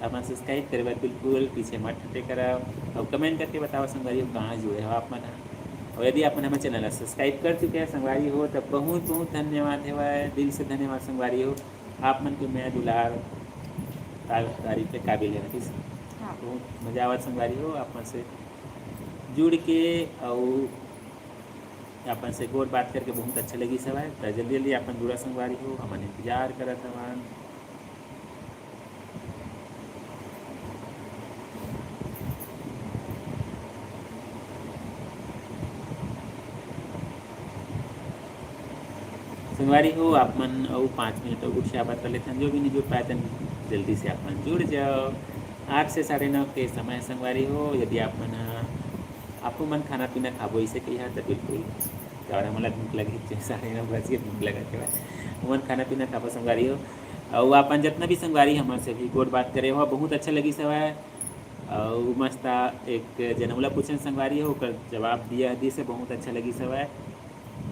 अपन सब्सक्राइब करे बर बिल्कुल पीछे मत हटे करव, और कमेंट करके बताओ संगवारी हो कहाँ जुड़े हो आप मन ह। और यदि अपन हमर चैनल ला सब्सक्राइब कर चुके हैं संगवारी हो, तो बहुत बहुत धन्यवाद हेवय, दिल से धन्यवाद संगवारी हो। आप मन के मया दुलार ता-, तारीफ के काबिल है, ठीक है? हाँ। बहुत मजा आवत संगवारी हो, आप मन से जुड़ के, और आप मन से गोठ बात करके बहुत अच्छा लगी हवय। तो जल्दी जल्दी अपन जुड़ा संगवारी हो, हमन इंतजार करत हवन। संगवारी हो, आप मन अउ पाँच मिनट अउ कुछ बात कर लेथन, जो भी नहीं जुड़ पाए तेन जल्दी से आप मन जुड़ जाओ। आठ से साढ़े नौ के समय संगवारी हो, यदि आप मन ह, आपो मन खाना पीना खाबो इसे कही ह, तो बिल्कुल, काबर मोला भूख लगे, साढ़े नौ बज के भूख लगा के बाद हमन खाना पीना खाबो संगवारी हो। अउ आप मन जितना भी संगवारी हमन से भी गोठ बात करे हो, बहुत अच्छा लगी सवय। अउ मस्त एक जनउला पूछन संगवारी हो, ओकर जवाब दिया दिस हे, बहुत अच्छा लगिस हवय,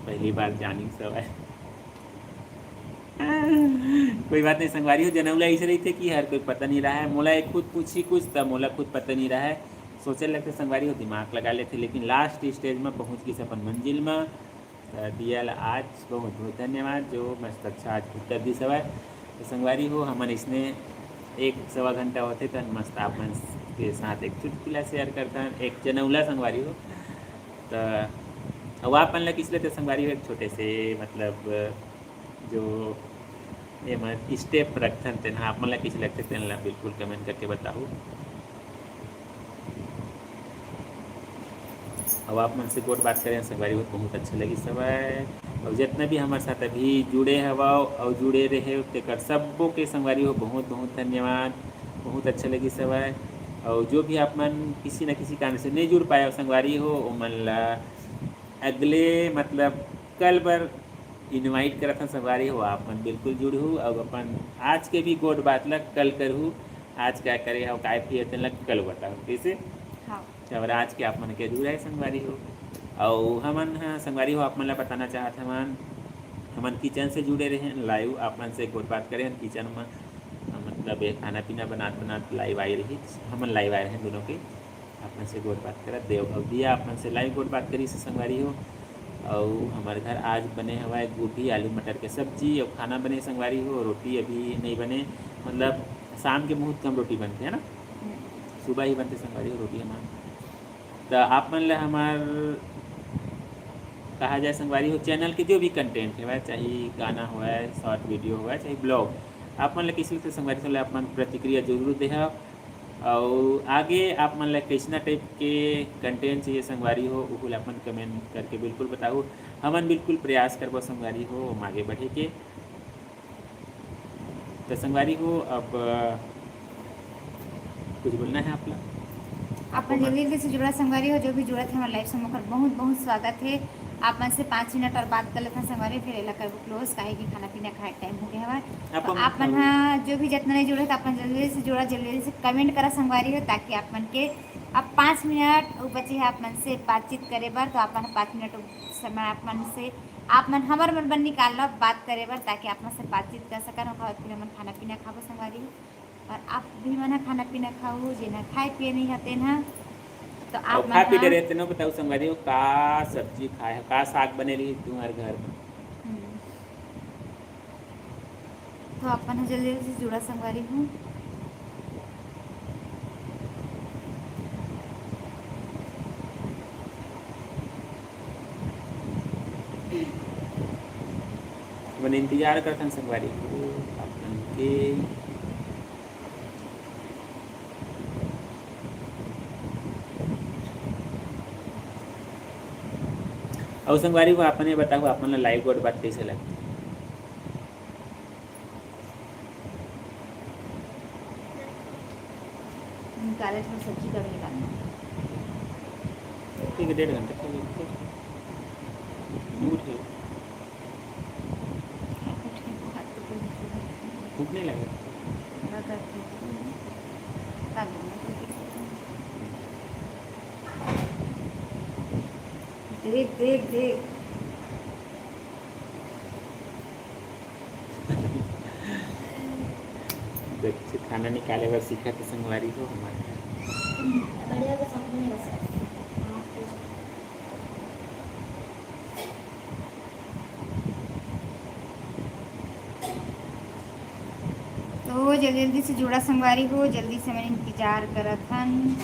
पहली बार जानिस हवय। कोई बात नहीं संगवारी हो, जनउला ऐसे रहिथे कि हर कोई पता नहीं रहा है। मोला एक खुद पूछी कुछ, त मोला खुद पता नहीं रहा है। सोचे लगथे संगवारी हो, दिमाग लगा लेथे, लेकिन लास्ट स्टेज में पहुँच गिस अपन मंजिल में। त दिया ला आज बहुत बहुत धन्यवाद, जो मस्त अच्छा आज उत्तर दिस हवय। तो संगवारी हो, हमन इसने एक सवा घंटा होथे, त मस्त आप मन के साथ एक चुटकुला शेयर करथन, एक चनौला संगवारी हो। त अब आप मन ला किस लगथे संगवारी हो, एक छोटे से, मतलब, जो एमा स्टेप रखथन, तेन ह आप मन ला कइसे लगथे, तेन ला बिल्कुल कमेंट करके बताहू। अउ आप मन से गोठ बात करे संगवारी हो, बहुत अच्छा लगिस हवय। अउ जितना भी हमर साथ अभी जुड़े हवव अउ जुड़े रहे, तेकर सब्बो के संगवारी हो बहुत बहुत धन्यवाद, बहुत अच्छा लगिस हवय। अउ जो भी आप मन किसी न किसी कारण से नहीं जुड़ पाए हो संगवारी हो, ओमन ला अगले, मतलब, कल बर इनवाइट करत हन संगवारी हो, आप मन बिल्कुल जुड़हू अउ अपन आज के भी गोठ बात ल कल करहू। आज का करे हव, काय पिए, तेन ल कल बताहू, कइसे? हाँ। अउ आज के आप मन के अधूरा हे संगवारी हो। अउ हमन ह संगवारी हो, आप मन ल बताना चाहत हवन, हमन किचन से जुड़े रहे हन, लाइव आप मन से गोठ बात करे हन किचन म, मतलब, ये खाना पीना बनात बनात लाइव आए रही, हमन लाइव आए रहे दोनों के। आप मन से गोठ बात करत देव अउ दिया आप मन से लाइव गोठ बात करिस संगवारी हो। अउ हमर घर आज बने हवय गोभी आलू मटर के सब्जी अउ खाना बने संगवारी हो। रोटी अभी नहीं बने, मतलब, शाम के बहुत कम रोटी बनथे, है ना? हम्म। सुबह ही बनथे संगवारी हो रोटी हमार। त आप मन ल हमार, कहा जाए संगवारी हो, चैनल के जो भी कंटेंट हवय, चाहे गाना हवय, शॉर्ट वीडियो हवय, चाहे ब्लॉग, आप मन ल कइसे लगथे संगवारी हो, आप मन प्रतिक्रिया जरूर देहव। अउ आगे आप मन ल कइसना टाइप के कंटेंट चाहिए संगवारी हो, उहू ल आप मन कमेंट करके बिल्कुल बताहू। हमन बिल्कुल प्रयास करबो संगवारी हो, हम आगे बढ़े के। तो संगवारी हो, अब कुछ बोलना है आप ला? आप मन जल्दी जल्दी से जुड़ा संगवारी हो, जो भी जुड़त हे हमर लाइव से, ओकर बहुत बहुत स्वागत हे। आप मन से पाँच मिनट और बात कर लेथन संगवारी, फिर एला करबो क्लोज, काहे कि खाना पीना खाए के टाइम हो गया हवय। आप तो मन आप मन ह जो भी जितना नहीं जुड़े, तो आप मन जल्दी जल्दी से जुड़ा, जल्दी जल्दी से कमेंट करा संगवारी हो, ताकि आप मन के अब पाँच मिनट उ बचे हे आप मन से बातचीत करे बर। तो आप मन पाँच मिनट समय आप मन से, आप मन हमर मन बर निकाल लो बात करे बर, ताकि आप मन से बातचीत कर सकन। ओकर बाद फिर हमन खाना पीना खाबो संगवारी हो, और आप भी मन ह खाना पीना खाहू, जेन ह खाए पिए नहीं ह तेन ह। तो अउ आप खा मन पी ह डरे तेनो बताऊ संगवारी हो, का सब्जी खाए हो, का साग बने रही तुम्हारे घर में? हम्म। तो आप मन ह जल्दी जल्दी से जुड़ा संगवारी हो। मन इंतजार करथन संगवारी हो, आप मन के। अउ संगवारी हो, आप मन ये बताओ, आप मन ला लाइव गोठ बात कैसे लगथे? निकाले थोड़ा सब्जी का भी निकालना। ठीक है, डेढ़ घंटा का वेट कर। दूर है। भूख नहीं लगे? लगा के। देख, देख, देख। बच्चे खाना निकाले बर सीखत हे संगवारी हो हमारे। बढ़िया के साथ में बस। तो जल्दी जल्दी से जुड़ा संगवारी हो, जल्दी से मैं इंतजार करत हन।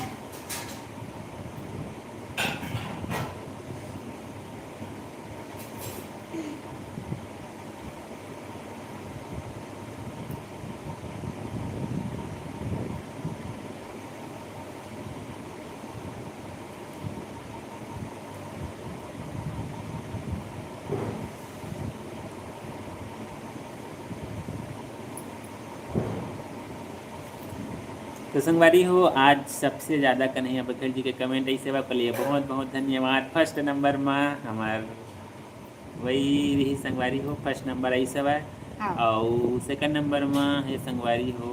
तो संगवारी हो, आज सबसे ज्यादा कन्हैया बघेल जी के कमेंट ऐसे बा, ओकर लिए बहुत बहुत धन्यवाद। फर्स्ट नंबर मा हमार वही रही संगवारी हो, फर्स्ट नंबर आई सवा। हाँ। अउ सेकंड नंबर मा हे संगवारी हो,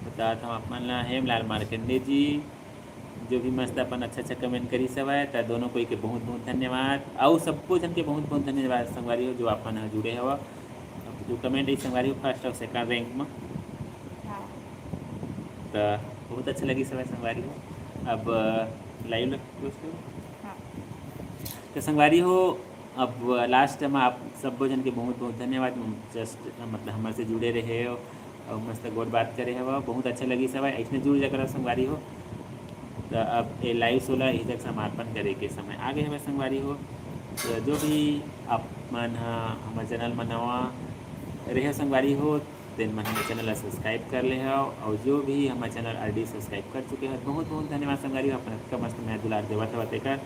बतात हूँ आप मन ला, हेमलाल मार्कंडे जी, जो भी मस्त अपन अच्छा अच्छा कमेंट करी सवा, त दोनों कोई के बहुत बहुत धन्यवाद। अउ सबको जन के बहुत बहुत धन्यवाद संगवारी हो, जो आप मन ह जुड़े हवा, जो कमेंट आई संगवारी हो, फर्स्ट अउ सेकंड रैंक मा। हाँ। त बहुत अच्छा लगी सवा संगवारी हो। अब लाइव ल क्लोज करो। हाँ। तो संगवारी हो, अब लास्ट में आप सब्बो झन के बहुत बहुत धन्यवाद। जस्ट मतलब हमर से जुड़े रहे हो और मस्त गोठ बात करे हवा, बहुत अच्छा लगिस हवय। ऐसने जुड़ जा करा संगवारी हो। तो अब ए लाइव शो ला इही तक समापन करे के समय आ गए हवय संगवारी हो। तो जो भी आप मन ह हमर चैनल में नवा रहे संगवारी हो, तेन मन हमर चैनल ला सब्सक्राइब कर ले हव, और जो भी हमर चैनल ऑलरेडी सब्सक्राइब कर चुके हैं, बहुत बहुत धन्यवाद संगवारी हो, अपन अतका मस्त मया दुलार देवत हव तेकर।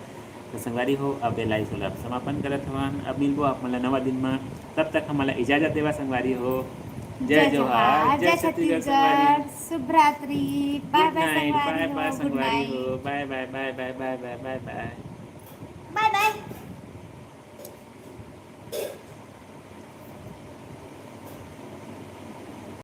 तो संगवारी हो, अब ए लाइव शो ला समापन करत हवन। अब मिलबो आप मन ला नवा दिन में, तब तक हमन ला इजाजत देवा संगवारी हो। जय जोहार, जय छत्तीसगढ़ संगवारी। शुभ रात्रि। बाय गुड बाय नाइट, बाय संगवारी बाय हो, गुड संगवारी नाइट। हो, बाय बाय बाय बाय बाय बाय बाय। बाय बाय।